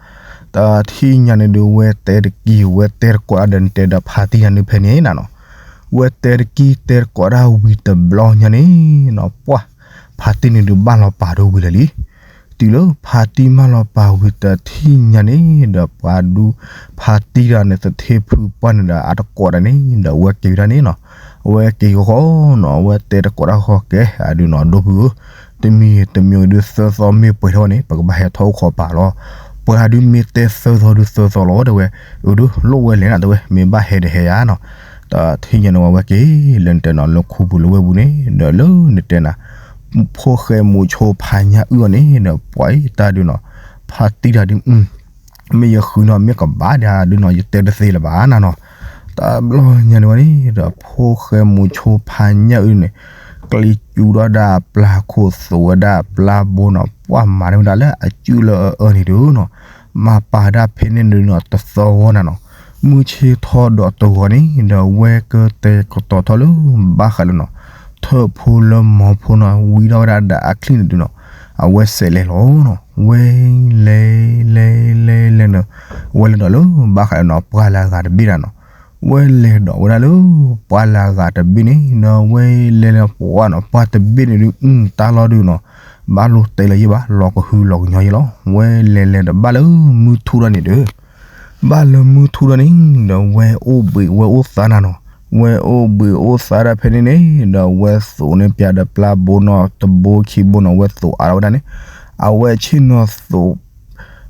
တထံၣ်ညါန့ၣ်ဒုး ဝဲတဲတကံၢ် ဝဲတဲတကိးဒၣ်ဒီး နတဲဒီးဖါတံၢ်ညါန့ၣ်ဖဲန့ၣ်နၤနီၤ, ဝဲတဲတကံၢ်တဲတကိးဒၣ်ဝံၤတဘျီညါန့ၣ်နီၤ ပှၢ် ဖါတံၢ်န့ၣ်ဒုးဘၣ်လီၤပာ်ဒိၣ်ဝံၤလၢာ်လံ. တုၤလၢဖါတံၢ်မၢလီၤပာ်ဝံၤတထံၣ်ညါန့ၣ် ဒီးပှၤဒုး ဖါတံၢ်တၢ်န့ၣ် သထ့ဖုပှၢ်န့ၣ်ဒီး အတကိးဒၣ်န့ၣ် ဒီးဝဲက့ၤဝဲဒၣ်န့ၣ်နီၤ, ဝဲက့ၤဃီဃီနီၤ ဝဲတဲတကိးတၢ်ဃီကဲ အဒုးနီၤ ဒိၣ်ဖုဧၢ, တမံၤတမံၤဒုးသၢသီမ့ၢ်ပှဲၤထီၣ်န့ၣ် ပကဘၣ်ဟဲထီၣ်အိၣ်ခိးပာ်လီၤ, ပှၤဒုးမ့ၢ်တဲသၢသီဒုးသၢသီလီၤတဲဝဲ, အၢ ဒုးလိၣ်ဝဲလဲၣ်နၤတဲဝဲ မ့ၢ်ဘၣ်ဟဲဒီးဟဲယါနီၤ. တထံၣ်ညါန့ၣ်ဝဲဝဲက့ၤ လၢနတဲနီၤ လၢခူပူၤလၢဝဲပူၤန့ၣ် ဒီးလၢနတဲနၤ ဖိၣ်ဃဲမုၣ်ဆိဖါညၣ်အုၣ်အီၤန့ၣ် ဒီးပှၤအံၤတၢ်ဒုးနီၤ ဖါတံၢ်တၢ်ဒုး မ့ၢ်ယဃုနီၤ မ့ၢ်ကဘၣ်ဒၣ်ဒုးနီၤ ယတဲတသ့လၢၤဘၣ်နၤနီၤ. တဘျီညါန့ၣ်ဝဲန့ၣ် ဒီးဖိၣ်ဃဲမုၣ်ဆိဖါညၣ်အုၣ်န့ၣ် ကျ့စူထီၣ်ဒၣ်အပျၢ်ခိၣ် သိးဝဲဒၣ်အပျၢ်ဘိနီၤ ပှၢ်မၤန့ၢ်ဝဲဒၣ်လၢအစုၣ်လၢအအၢန့ၣ်ဒုနီၤ, မၤပာ်ဒၣ်ဖဲန့ၣ်ဒုနီၤ တသီဝီနၤနီၤ, မုၢ်ဆ့ၣ်ထီၣ်ဒီးတဂီၤန့ၣ် ဒီးဝဲကတဲာ်ကတီၤထီၣ်လၢ ဘၣ်ဃးလၢနီၤ ထၢၣ်ဖိလၢမီၤဖိနီၤ ဝံထီၣ်ဝဲဒၣ်ဒီးအချံၣ်န့ၣ်ဒုနီၤ, အဝဲစဲးလဲၤလီၤနီၤ, ဝဲလဲၤလဲၤလဲၤလဲၤနီၤ, ဝဲလဲၤဒီးလၢဘၣ်ဃးလၢနီၤ ပှၢ်လၢအဂၤတဘ့ၣ်နၤနီၤ, ဝဲလဲၤဒီးဝဲဒၣ်လၢ ပှၢ်လၢအဂၤတဘ့ၣ်န့ၣ် ဒီးဝဲလဲၤလၢပှၢ်နီၤ ပှၢ်တဘ့ၣ်န့ၣ်ဒု တၢ်လီၢ်ဒုနီၤ, ဘၣ်လိၣ်တဲလၢၤယဲၢ်ဘၣ် လီၤကဟုလီၤကညီယဲၢ်လီၤ, ဝဲလဲၤလဲၤဒီးဘၣ်လၢမုၢ်ထူၣ်ဒၣ်န့ၣ်ဒီး ဘၣ်လၢမုၢ်ထူၣ်ဒၣ်န့ၣ် ဒီးဝဲအိၣ်ဘှံးဝဲအိၣ်သါနၤနီၤ, ဝဲအိၣ်ဘှံးအိၣ်သါဒၣ်ဖဲန့ၣ်န့ၣ် ဒီးဝဲသိးန့ၢ်ပၠးဒီးပျၢ်ဘိနီၤ တဘိခံဘိနီၤ ဝဲသိးအါထီၣ်ဝဲဒၣ်န့ၣ်, အဝဲဆ့ၣ်နီၤသိး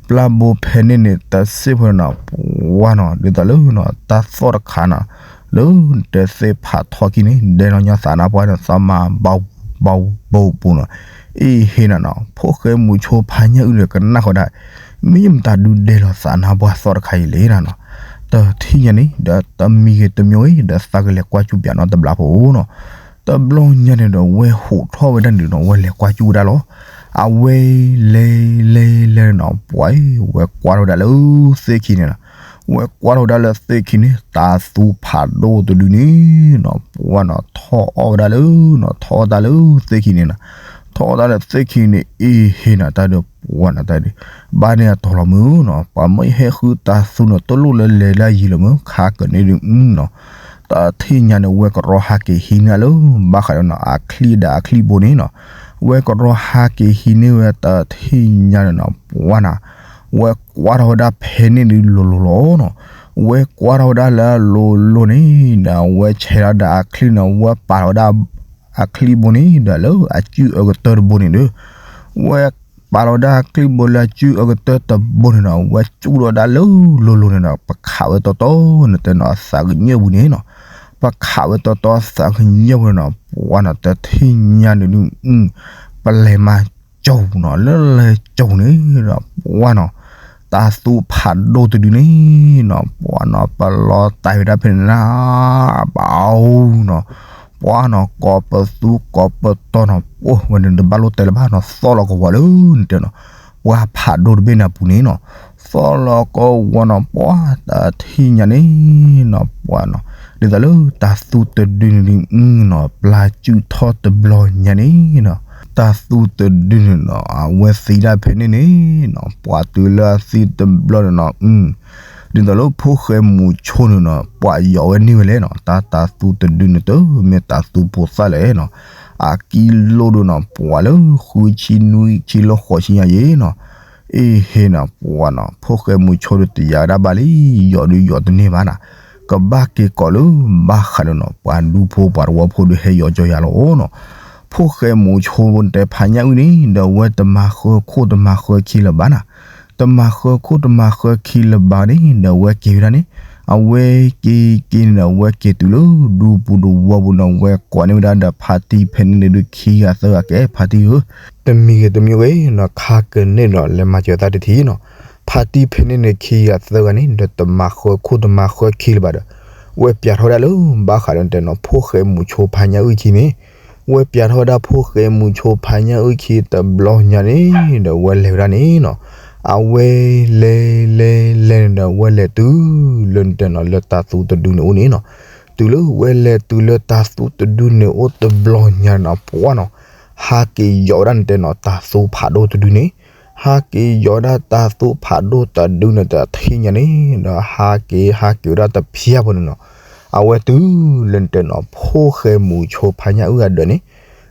ပျၢ်ဘိဖဲန့ၣ်န့ၣ် တၢ်စ့ၢ်ဖိနီၤ ပှၢ်နီၤ ဒ်သိးလၢနီၤ တၢ်သီၣ်တခါနီၤ လၢတဲသ့ၣ်ဖးထီခံန့ၣ် ဒဲနီၤညီသးနါပှၢ်န့ၣ် သီၣ်မၤဘီဘီပူၤနီၤ, အ့ဟ့နၤနီၤ ဖိၣ်ဃဲမူၤဆိဖါညၣ်အုၣ်ဒီးကနၣ်ဃီဒၣ်, မ့ၢ်ယမတၤဒုးဒဲလီၤသးနါပှၢ်သီၣ်တခါအံၤလဲၣ်နၤနီၤ, တထံၣ်ညါန့ၣ် ဒီးတမံၤဂ့ၤတမံၤဂ့ၤ ဒီးသးကလဲၤကွၢ်စူၣ်ပၠးနီၤတဘျီဖိနီၤ, တဘျီညါန့ၣ်ဒီး ဝဲဟိးထီၣ်ဝဲဒၣ်န့ၣ်ဒီး ဝဲလဲၤကွၢ်စူၣ်ဝဲဒၣ်လီၤ. အဝဲလဲၤလဲၤလဲၤနီၤ ပှၢ်အံၤ ဝဲကွၢ်ထီၣ်ဝဲဒၣ်လၢသ့ၣ်ခံန့ၣ်နီၤ, ဝဲကွၢ်ထီၣ်ဝဲဒၣ်လၢသ့ၣ်ခံန့ၣ် တၤသူဖးဒိၣ်တဒုန့ၣ်နီၤ ပှၢ်နီၤ ထီၣ်အီၣ်ဝဲဒၣ်လၢ နီၤ ထီၣ်အီၣ်တၢ်လၢသ့ၣ်ခံန့ၣ်နီၤ, ထီၣ်အီၣ်တၢ်လၢသ့ၣ်ခံန့ၣ် အ့ဟ့နၤတၢ်ဒီး ပှၢ်နီၤတၢ်ဒီး ဘၣ်န့ၣ်အတီၤလီၤမုၢ်နီၤ ပှၤမ့ၢ်ဟဲဃုတၤသူနီၤ တလိၣ်လၢလဲၤလၢယံၤလီၤမုၢ် ခါကန့ၢ်ဒုးနီၤ, တထံၣ်ညါန့ၣ် ဝဲကရီဟးက့ၤဟံးန့ၢ်လၢ ဘၣ်ဃးဒီးနီၤ အချံၣ်ဒီးအချံၣ်ဘိန့ၣ်နီၤ, ဝဲကရီဟးက့ၤဟံးန့ၢ်ဝဲ တထံၣ်ညါန့ၣ်နီၤ ပှၢ်နီၤ ဝဲကွၢ်ထီၣ်ဝဲဒၣ်ဖဲန့ၣ်ဒုးလိၤလိၤလီၤနီၤ, ဝဲကွၢ်ထီၣ်ဝဲဒၣ်လၢအလိၤလိၤန့ၣ် ဒီးဝဲဆဲးထီၣ်ဒီးအချံၣ်နီၤ ဝဲပာ်ထီၣ်ဝဲဒၣ် အချံၣ်ဘိန့ၣ်ဒီးလၢအစုၣ်အကတၢၢ်တဘိန့ၣ်ဒီး ဝဲပာ်လီၤဝဲဒၣ်အချံၣ်ဘိလၢအစုၣ်အကတၢၢ်တဘိန့ၣ်နီၤ ဝဲစူၣ်ထီၣ်ဝဲဒၣ်လၢလိၤလိၤန့ၣ်ဒီး ပခးဝဲတီတီန့ၣ်တဲနီၤ အသးကညီၢ်ပူၤန့ၣ်နီၤ, ပခးဝဲတီတီအသးကညီၢ်ပူၤန့ၣ်နီၤ ပှၢ်နီၤ တထံၣ်ညါန့ၣ်ဒုး ပလဲၤမၤကၠီၤနီၤ လၢလဲၤကၠီၤန့ၣ်ဒီး ပှၢ်နီၤ တၤသူဖးဒိၣ်တဒုန့ၣ်နီၤ ပှၢ်နီၤ ပလီၤတၢ်ဝဲဒၣ်ဖဲန့ၣ်နီၤ ပအူနီၤ ပှၢ်နီၤ ကိးပသူကိးပတီၤနီၤ အိၣ်ဝဲန့ၣ်တဘၣ်လိၣ်တဲလၢၤဘၣ်နီၤ သီၣ်လီၤကဝီၤလၢနတဲနီၤ ပှၢ်ဖးဒိၣ်တဘ့ၣ်န့ၣ်အပူၤန့ၣ်နီၤ သီၣ်လီၤကဝီၤနီၤ ပှၢ်တထံၣ်ညါန့ၣ်နီၤ ပှၢ်နီၤ ဒ်သိးလၢတၤသူတဒုန့ၣ်ဒုးနီၤ ပျၢ်စုၣ်ထီၣ်တဘျီညါန့ၣ်နီၤ တၤသူတဒုန့ၣ်နီၤ အဝဲသံဒၣ်ဖဲန့ၣ်န့ၣ်နီၤ ပှၢ်တုၤလၢအသံတဘျီန့ၣ်နီၤ ဒ်သိးလၢဖိၣ်ဃဲမူၤဆိန့ၣ်နီၤ ပှၢ်ယီၤဝဲန့ၢ်ဝဲလဲၣ်နီၤ တၢ်တၤသူတဒုန့ၣ်တမ့ၢ်တၤသူဖိသၣ်လဲၣ် အကံလိၣ်ဒုးနီၤ ပှၢ်လၢဃုဆံနွံဆံလၢဃိးဆံညါယဲနီၤ အ့ဟ့နီၤ ပှၢ်နီၤ ဖိၣ်ဃဲမူၤဆိဒုးတယာ်ဒၣ်ဘၣ်လံ ယီၤဒုးယီၤတန့ၢ်ဘၣ်နီၤ ကဘၣ်က့ၤကိးလၢဘၣ်ဃးဒီးနီၤ ပှၤဒူဖိပှၤတဝီဖိဒုးဟဲယီၤကၠီယၤလီၤနီၤ ဖိၣ်ဃဲမူၤဆိတဲဖးညၣ်အုၣ်န့ၣ် ဒီးဝဲတမၤဃၢခိၣ်တမၤဃၢခံလၢၤဘၣ်နီၤ တမၤဃၢခိၣ်တမၤဃၢခံလၢၤဘၣ်န့ၣ် ဒီးဝဲက့ၤဝဲဒၣ်န့ၣ် အဝဲက့ၤက့ၤန့ၣ်ဒီး ဝဲက့ၤတုၤလၢဒူပူၤတဝီပူၤနီၤ ဝဲကိးန့ၢ်ဝဲဒၣ်ဒီးဖါတံၢ်ဖဲန့ၣ်န့ၣ်ဒုးခံဂၤသၢဂၤကဲ ဖါတံၢ်ဧၢ တမံၤဂ့ၤတမံၤဂ့ၤနီၤ ခါကန့ၢ်ဒီးလဲၤမၤစၢၤသးတထံၣ်နီၤ ဖါတံၢ်ဖဲန့ၣ်န့ၣ်ခံဂၤသၢဂၤန့ၣ် ဒီးတမၤဃၢခိၣ်တမၤဃၢခံလၢၤဘၣ်ဒီး ဝဲပၠးထီၣ်ဝဲဒၣ်လၢဘၣ်ဃးဒီးတဲနီၤ ဖိၣ်ဃဲမူၤဆိဖးညၣ်အုၣ်ခံန့ၣ် ဝဲပၠးထီၣ်ဝဲဒၣ်ဖိၣ်ဃဲမူၤဆိဖးညၣ်အုၣ်ခံတဘျီညါန့ၣ် ဒီးဝဲလဲၤဝဲဒၣ်န့ၣ်နီၤ အဝဲလဲၤလဲၤလဲၤန့ၣ်ဒီး ဝဲလဲၤတုၤလၢနတဲနီၤ လၢတၤသူတဒုန့ၣ်အိၣ်န့ၣ်နီၤ တုၤလၢဝဲလဲၤတုၤလၢတၤသူတဒုန့ၣ်အိၣ်တဘျီညါန့ၣ်နီၤ ပှၢ်နီၤ ဟးက့ၤယီၤဝဲဒၣ်နတဲနီၤ တၤသူဖးဒိၣ်တဒုန့ၣ် ဟးက့ၤယီၤဝဲဒၣ်တၤသူဖးဒိၣ်တဒုန့ၣ် တထံၣ်ညါန့ၣ် ဒီးဟးက့ၤဟးက့ၤဝဲဒၣ်တဖၠါဖိန့ၣ်နီၤ အဝဲတုၤလၢနတဲနီၤ ဖိၣ်ဃဲမူၤဆိဖးညၣ်အုၣ်အဒၢးန့ၣ်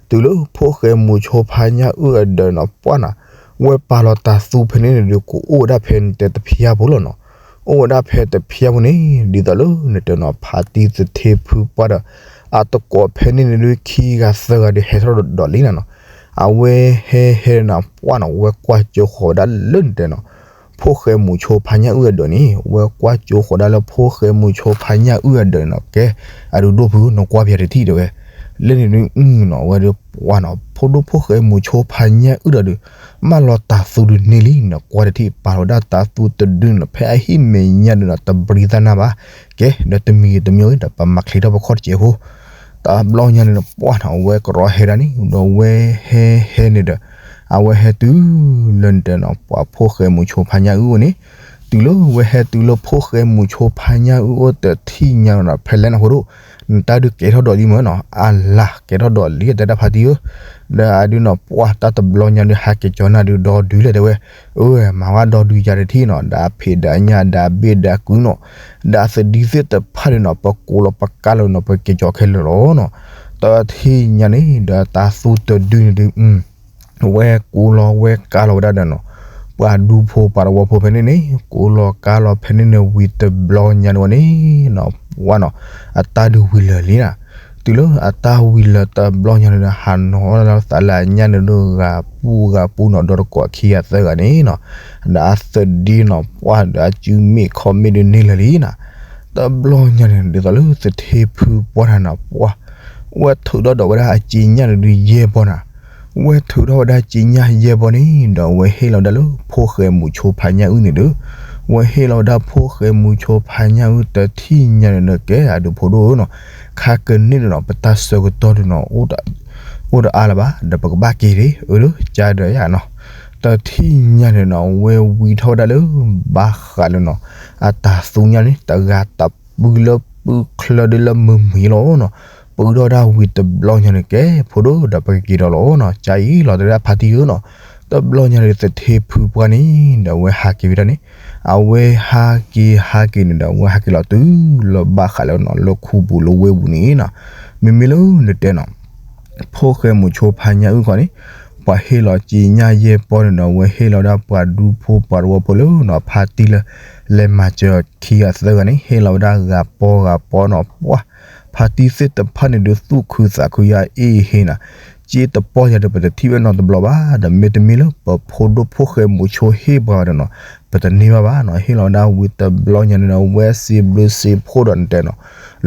တုၤလၢဖိၣ်ဃဲမူၤဆိဖးညၣ်အုၣ်အဒၢးနီၤ ပှၢ်နီၤ ဝဲပာ်လီၤတၤသူဖဲန့ၣ်န့ၣ်ဒုး ကအိၣ်ဝဲဒၣ်ဖဲနတဲတဖၠါဖိလီၤနီၤ အိၣ်ဝဲဒၣ်ဖဲတဖၠါဖိန့ၣ် ဒ်သိးလၢနတဲနီၤ ဖါတံၢ်သထ့ဖုပှၢ်ဒီး အတကိးဖဲန့ၣ်န့ၣ်ဒုး ခံဂၤသၢဂၤဒုး ဟဲထီၣ်ဒီးလံနၤနီၤ အဝဲဟဲဟဲနီၤ ပှၢ်နီၤ ဝဲကွၢ်ကၠိဃီၤဝဲဒၣ်လၢနတဲနီၤ ဖိၣ်ဃဲမူၤဆိဖးညၣ်အုၣ်အဒၢးန့ၣ် ဝဲကွၢ်ကၠိဃီၤဒၣ်လၢဖိၣ်ဃဲမူၤဆိဖးညၣ်အုၣ်အဒၢးနီၤ ကဲ အဒုးဒိၣ်ဖု နကွၢ်ပၠးတထံၣ်တဲဝဲ လၢန့ၣ်ဒုးနီၤ ဝဲဒုးပှၢ်နီၤ ဖိဒိၣ်ဖိၣ်ဃဲမူၤဆိဖးညၣ်အုၣ်ဒီးဒုး မၢလီၤတၤသူဒုးန့ၢ်လံ နကွၢ်တထံၣ် ပာ်လီၤဒၣ်တၤသူတဒုန့ၣ် ဖဲအဟံၣ်မဲာ်ညါဒုးနီၤ တဘြံသၣ်နၢ်ဘၣ် ကဲ ဒီးတမံၤဂ့ၤတမံၤဂ့ၤဒီး ပမၤချ့ထီၣ်ပခီၣ်တစဲးဖိ တဘျီညါန့ၣ်ဒီး ပှၢ်နီၤ အဝဲကရီဟဲဒၣ်န့ၣ် ဒီးဝဲဟဲဟဲန့ၣ်ဒီး အဝဲဟဲတုၤလၢနတဲနီၤ ပှၤဖိၣ်ဃဲမုဆိဖါညၣ်အုၣ်အိၣ်န့ၣ်, တုၤလၢဝဲဟဲတုၤလၢဖိၣ်ဃဲမုဆိဖါညၣ်အုၣ်အိၣ်တထံၣ်ညါနီၤ ဖဲလဲၣ်နီၤဖိဒိၣ်, နတၢ်ဒုးကဲထီၣ်ဒီးလံမ့ၢ်နီၤ အလၤကဲထီၣ်ဒီးလံ တဲဒၣ်ဖါတံၢ်ဧၢ, ဒီးအဒုးနီၤ ပှၢ်တၢ်တဘျီညါဒုး ဟးက့ၤကၠီၤနၤဒုးဒီဒုးလဲၣ်တဲဝဲ, အၢ မၤဝဲဒီဒုးယၤတထံၣ်နီၤ ဒီးအဖံးဒီးအညၣ်ဒီးအဘ့ၣ်ဒီးအကုနီၤ ဒီးအသဒံသ့ၣ်တဖၣ်န့ၣ်နီၤ ပကိးလီၤပကါလီၤနီၤ ပက့ၤကၠီၤခဲလၢာ်လီၤနီၤ, တထံၣ်ညါန့ၣ် ဒီးတၢ်သူတဒုန့ၣ်ဒုး ဝဲကိးလီၤဝဲကါလီၤဝဲဒၣ်ဒီးနီၤ, ပှၤဒူဖိပှၤတဝီဖိဖဲန့ၣ်န့ၣ် ကိးလီၤကါလီၤဖဲန့ၣ်န့ၣ် ဝံၤတဘျီညါန့ၣ်ဝဲန့ၣ်နီၤ ပှၢ်နီၤ အတၢ်ဒုးဝံၤလၢာ်လံနီၤ, တုၤလၢအတၢ်ဝံၤလၢာ်တဘျီညါန့ၣ်ဒီး ဟးနီၤလီၤသးလၢအညၣ်န့ၣ်ဒုးဂၤပူၤဂၤပူၤနီၤ ဒီးတကိးခံဂၤသၢဂၤန့ၣ်နီၤ, ဒီးအသဒံနီၤ ပှၢ်ဒီးအစုမ့ၣ်ခီၣ်မ့ၣ်ဒုးန့ၢ်လၢာ်လံနီၤ, တဘျီညါန့ၣ် ဒ်သိးလၢသထ့ဖုပှၢ်တၢ်နီၤ ပှၢ် ဝဲထုးထီၣ်ဒီးဝဲဒၣ်အက့ညၣ်န့ၣ်ဒုးယဲၢ်ဘီနီၤ, ဝဲထုးထီၣ်ဝဲဒၣ်က့ညၣ်ယဲၢ်ဘီန့ၣ် ဒီးဝဲဟ့ၣ်လီၤဝဲဒၣ်လၢဖိၣ်ဃဲမုဆိဖါညၣ်အုၣ်န့ၣ်ဒီး, ဝဲဟ့ၣ်လီၤဝဲဒၣ်ဖိၣ်ဃဲမုဆိဖါညၣ်အုၣ်တထံၣ်ညါန့ၣ်ဒီး ကဲအဒုးဖိဒိၣ်ဧၢနီၤ, ခါကန့ၢ်န့ၣ်နီၤ ပတၢ်ဆၢကတီၢ်ဒုးနီၤ အိၣ်တအါလၢၤဘၣ် ဒီးပကဘၣ်က့ၤဒၣ် အၢ ကါဒီးယၤနီၤ, တထံၣ်ညါန့ၣ်နီၤ ဝဲဝံထီၣ်ဝဲဒၣ်လၢ ဘၣ်ဃးလၢနီၤ အတၢ်သူညါန့ၣ် တဂၤတပုၢ်လၢပုၢ်ချၢဒုးလၢမုာ်မုာ်လီၤနီၤ, ပုၢ်ဒီၣ်ဒၣ်ဝံၤတဘျီညါန့ၣ် ကဲဖိဒိၣ်ဒီးပကက့ၤဒီးလီၤနီၤ, ကါအံၤလီၤတဲဒၣ်ဖါတံၢ်ဧၢနီၤ, တဘျီညါန့ၣ် သထ့ဖုပှၢ်န့ၣ် ဒီးဝဲဟးက့ၤဝဲဒၣ်န့ၣ်, အဝဲဟးက့ၤဟးက့ၤန့ၣ်ဒီး အဝဲဟးက့ၤလီၤတုၤလၢဘၣ်ဃးလၢနီၤ လၢခူပူၤလၢဝ့ၢ်ပူၤန့ၣ်နီၤ, မ့မ့ၢ်လၢနတဲနီၤ ဖိၣ်ဃဲမုဆိဖါညၣ်အုၣ်ခီန့ၣ်, ပှၤဟ့ၣ်လီၤက့ညၣ်ယဲၢ်ပီန့ၣ်ဒီး အဝဲဟ့ၣ်လီၤဝဲဒၣ်ပှၤဒူဖိပှၤတဝီဖိလၢနီၤ ဖါတံၢ်လၢ လဲၤမၤစၢၤခံဂၤသၢဂၤန့ၣ် ဟ့ၣ်လီၤဝဲဒၣ်ဂၤပီဂၤပီနီၤ, ပှၢ် ဖါတံၢ်သ့ၣ်တဖၣ်န့ၣ်ဒုးသူၣ်ခုသးခုယါအ့ၣ်ဟ့နီၤ, က့တပီၢ်ယၤဒီး ပတထံၣ်ဝဲနီတဘျီဘၣ်, ဒီးမ့တမ့ၢ်လၢပဖိဒိၣ်ဖိၣ်ဃဲမုဆိဟ့ၣ်ပှၤဒီးနီၤ ပတန့ၢ်ဘၣ်ဘၣ်နီၤ, ဟ့ၣ်လီၤဝဲဒၣ်ဝံၤတဘျီညါန့ၣ်ဒီး ဝဲစံးဘျုးစံးဖှိၣ်ဒီးနတဲနီၤ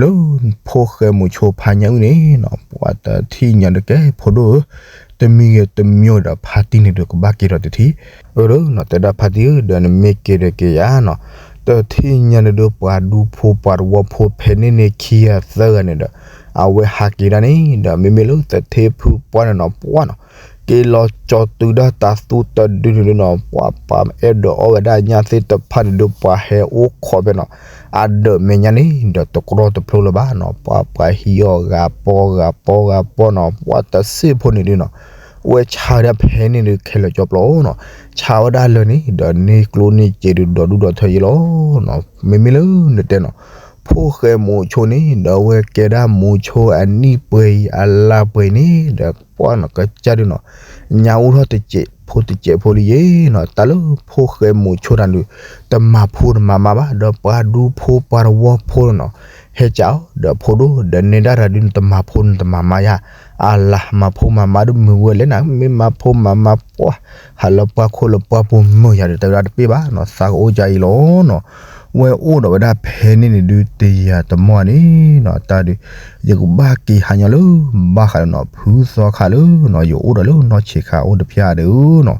လၢဖိၣ်ဃဲမုဆိဖါညၣ်အုၣ်န့ၣ်နီၤ ပှၤတထံၣ်ညါဒီး ကဲဖိဒိၣ်ဧၢ, တမံၤဂ့ၤတမံၤဒီးဖါတံၢ်န့ၣ်ဒုးကဘၣ်က့ၤဒီးတထံၣ်, အၢ ဒီးနီၤ တဲဒၣ်ဖါတံၢ်ဧၢ ဒီးနမ့ၢ်က့ၤဒီးက့ၤယၤနီၤ, တထံၣ်ညါန့ၣ်ဒုး ပှၤဒူဖိပှၤတဝီဖိဖဲန့ၣ်န့ၣ်ခံဂၤသၢဂၤန့ၣ်ဒီး အဝဲဟးက့ၤဒၣ်န့ၣ်ဒီး မ့မ့ၢ်လၢသထ့ဖုပှၢ်န့ၣ်နီၤ ပှၢ်နီၤ က့ၤလီၤကၠီၤတုၤဒၣ်တၢ်သူတဒုန့ၣ်ဒုးနီၤ ပှၤပှၤအဲၣ်ဒိးအီၣ်ဝဲဒၣ်ညၣ်သ့ၣ်တဖၣ်န့ၣ်ဒုး ပှၤဟဲအိၣ်ခိးဖဲနီၤ အဒၢးမဲာ်ညါန့ၣ်ဒီး တကြီတဖျိလၢၤဘၣ်နီၤ, ပှၤပှၤဟံးအီၣ်ဂၤပီဂၤပီဂၤပီနီၤ ပှၤတစ့ၢ်ဖိန့ၣ်ဒုးနီၤ ဝဲဆါဝဲဒၣ်ဖဲန့ၣ်ဒုးခဲလၢာ်ကၠီပျီနီၤ, ဆါဝဲဒၣ်လၢန့ၣ်ဒီး န့ၢ်ကျိၣ်န့ၢ်စ့ဒုးဒီဒူၣ်ဒီထၢယဲလီၤနီၤ, မ့မ့ၢ်လၢနတဲနီၤ ဖိၣ်ဃဲမုဆိန့ၣ် ဒီးဝဲကဲဒၣ်မုဆိအနံၣ်ပှဲၤအံၤ အလါပှဲၤအံၤန့ၣ်ဒီး ပှၢ်နီၤ ကစၢ်ဒုးနီၤ ညါအိၣ်ထီၣ်တစဲးဖိတစဲးဖိလံယဲနီၤ, တၢ်လၢဖိၣ်ဃဲမုဆိတၢ်ဒုး တမၤဖိတမၤမါဘၣ် ဒီးပှၤဒူဖိပှၤတဝီဖိနီၤ, ဟဲကၠီၤအီၤ ဒီးဖိဒိၣ် ဒီးနဲဒၣ်တၢ်ဒုး နတမၤဖိနတမၤမါယါ, အလါမၤဖိမၤမါဒုးမုာ်ဝဲလဲၣ်နၤ မ့ၢ်မၤဖိမၤမါပှၢ် ဟးလၢပှၢ်ခိၣ်လၢပှၢ်ပူၤမုာ်ယၤဒီး တဲဝဲဒၣ်တပ့ၢ်ဘၣ်နီၤ, သးကအိၣ်ကၠီအံၤလီၤနီၤ, ဝဲအိၣ်ဒီးဝဲဒၣ်ဖဲန့ၣ်န့ၣ်ဒုး တယၤတမီၢ်န့ၣ်နီၤ, တၢ်ဒုး ယကဘၣ်က့ၤဟးညီလၢ ဘၣ်ဃးလၢနီၤ ဖုသီခါလၢနီၤ ယအိၣ်ဒီးလၢနီၢ်ဆံးခါအိၣ်တဖၠၣ်ဒီးနီၤ,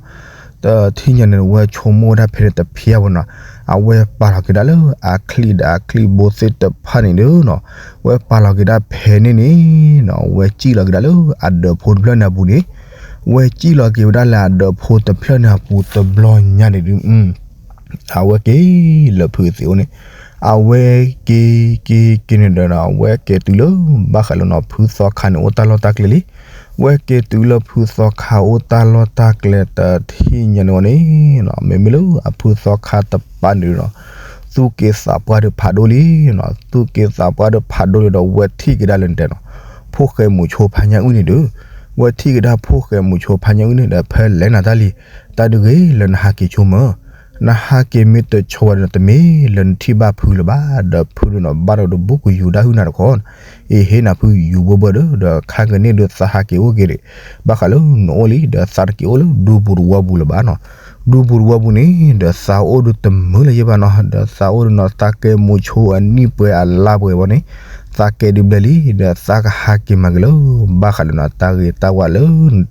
တထံၣ်ညါန့ၣ် ဝဲဆိကမိၣ်ဝဲဒၣ်ဖဲန့ၣ်တဖၠၣ်ဖိနီၤ, အဝဲပာ်လီၤက့ၤဒၣ်လၢအချံၣ်ဒီးအချံၣ်ဘိသ့ၣ်တဖၣ်န့ၣ်ဒီးနီၤ, ဝဲပာ်လီၤက့ၤဒၣ်ဖဲန့ၣ်န့ၣ်နီၤ, ဝဲစံၣ်လီၤက့ၤဒၣ်လၢအဒၢးဖိတဖျၢၣ်န့ၣ်အပူၤန့ၣ်, ဝဲစံၣ်လီၤက့ၤဝဲဒၣ်လၢအဒၢးဖိတဖျၢၣ်န့ၣ်အပူၤတဘျီညါန့ၣ်ဒုး အဝဲက့ၤလၢဖုသံးအိၣ်န့ၣ်, အဝဲက့ၤက့ၤက့ၤန့ၣ်ဒီးနီၤ အဝဲက့ၤတုၤလၢဘၣ်ဃးလၢနီၤ ဖုသီခါန့ၣ် အိၣ်တၢ်လီၢ်တၢ်ကျဲလံ, ဝဲက့ၤတုၤလၢဖုသီခါအိၣ်တၢ်လီၢ်တၢ်ကျဲတထံၣ်ညါန့ၣ်ဝဲန့ၣ်နီၤ, မ့မ့ၢ်လၢအဖုသီခါတပၤန့ၣ်နီၤ, သူၣ်က့သးပှၢ်ဒုးဖးဒိၣ်လံနီၤ, သူၣ်က့သးပှၢ်ဒုးဖးဒိၣ်လံဒီး ဝဲထံၣ်က့ၤဒၣ်လၢနတဲနီၤ ဖိၣ်ဃဲမုဆိဖါညၣ်အုၣ်န့ၣ်ဒီး, ဝဲထံၣ်က့ၤဒၣ်ဖိၣ်ဃဲမုဆိဖါညၣ်အုၣ်န့ၣ်ဒီး ဖဲလဲၣ်နၤတၢ်လံ, တၢ်ဒုးဂ့ၤလၢနဟးက့ၤဆိမၢ် နဟးက့ၤမ့ၢ်တဆိဝဲဒီး တမ့ၢ်လၢနထံၣ်ဘၣ်ဖုလၢၤဘၣ်, ဒီးဖုဒုးနီၤ ဘၣ်ဒီးတဘူၣ်ကယူၤဒၣ်ဟုၣ်နၤတခီ, အ့ ဟ့ၣ်နၤဖုယူၤဘၢဘၢဒီး ဒီးခါကန့ၢ်ဒုးသးဟးက့ၤအိၣ်က့ၤဒံး, ဘၣ်ဃးလၢနအိၣ်လံ ဒီးသးတက့ၤအိၣ်လၢဒူပူၤတဝီပူၤလၢၤဘၣ်နီၤ, ဒူပူၤတဝီပူၤန့ၣ် ဒီးသးအိၣ်ဒုးတမုာ်လၢၤယဲၢ်ဘၣ်နီၤ, ဒီးသးအိၣ်ဒုးနီၤ သးကဲမုဆိအနံၣ်ပှဲၤအလါပှဲၤဘၣ်န့ၣ်, သးကဲဒုးဘျဲၣ်လံ, ဒီးသးကဟးက့ၤမၤက့ၤလၢ ဘၣ်ဃးလၢနီၤ တၢ်ဂ့ၤတၢ်ဝါလၢ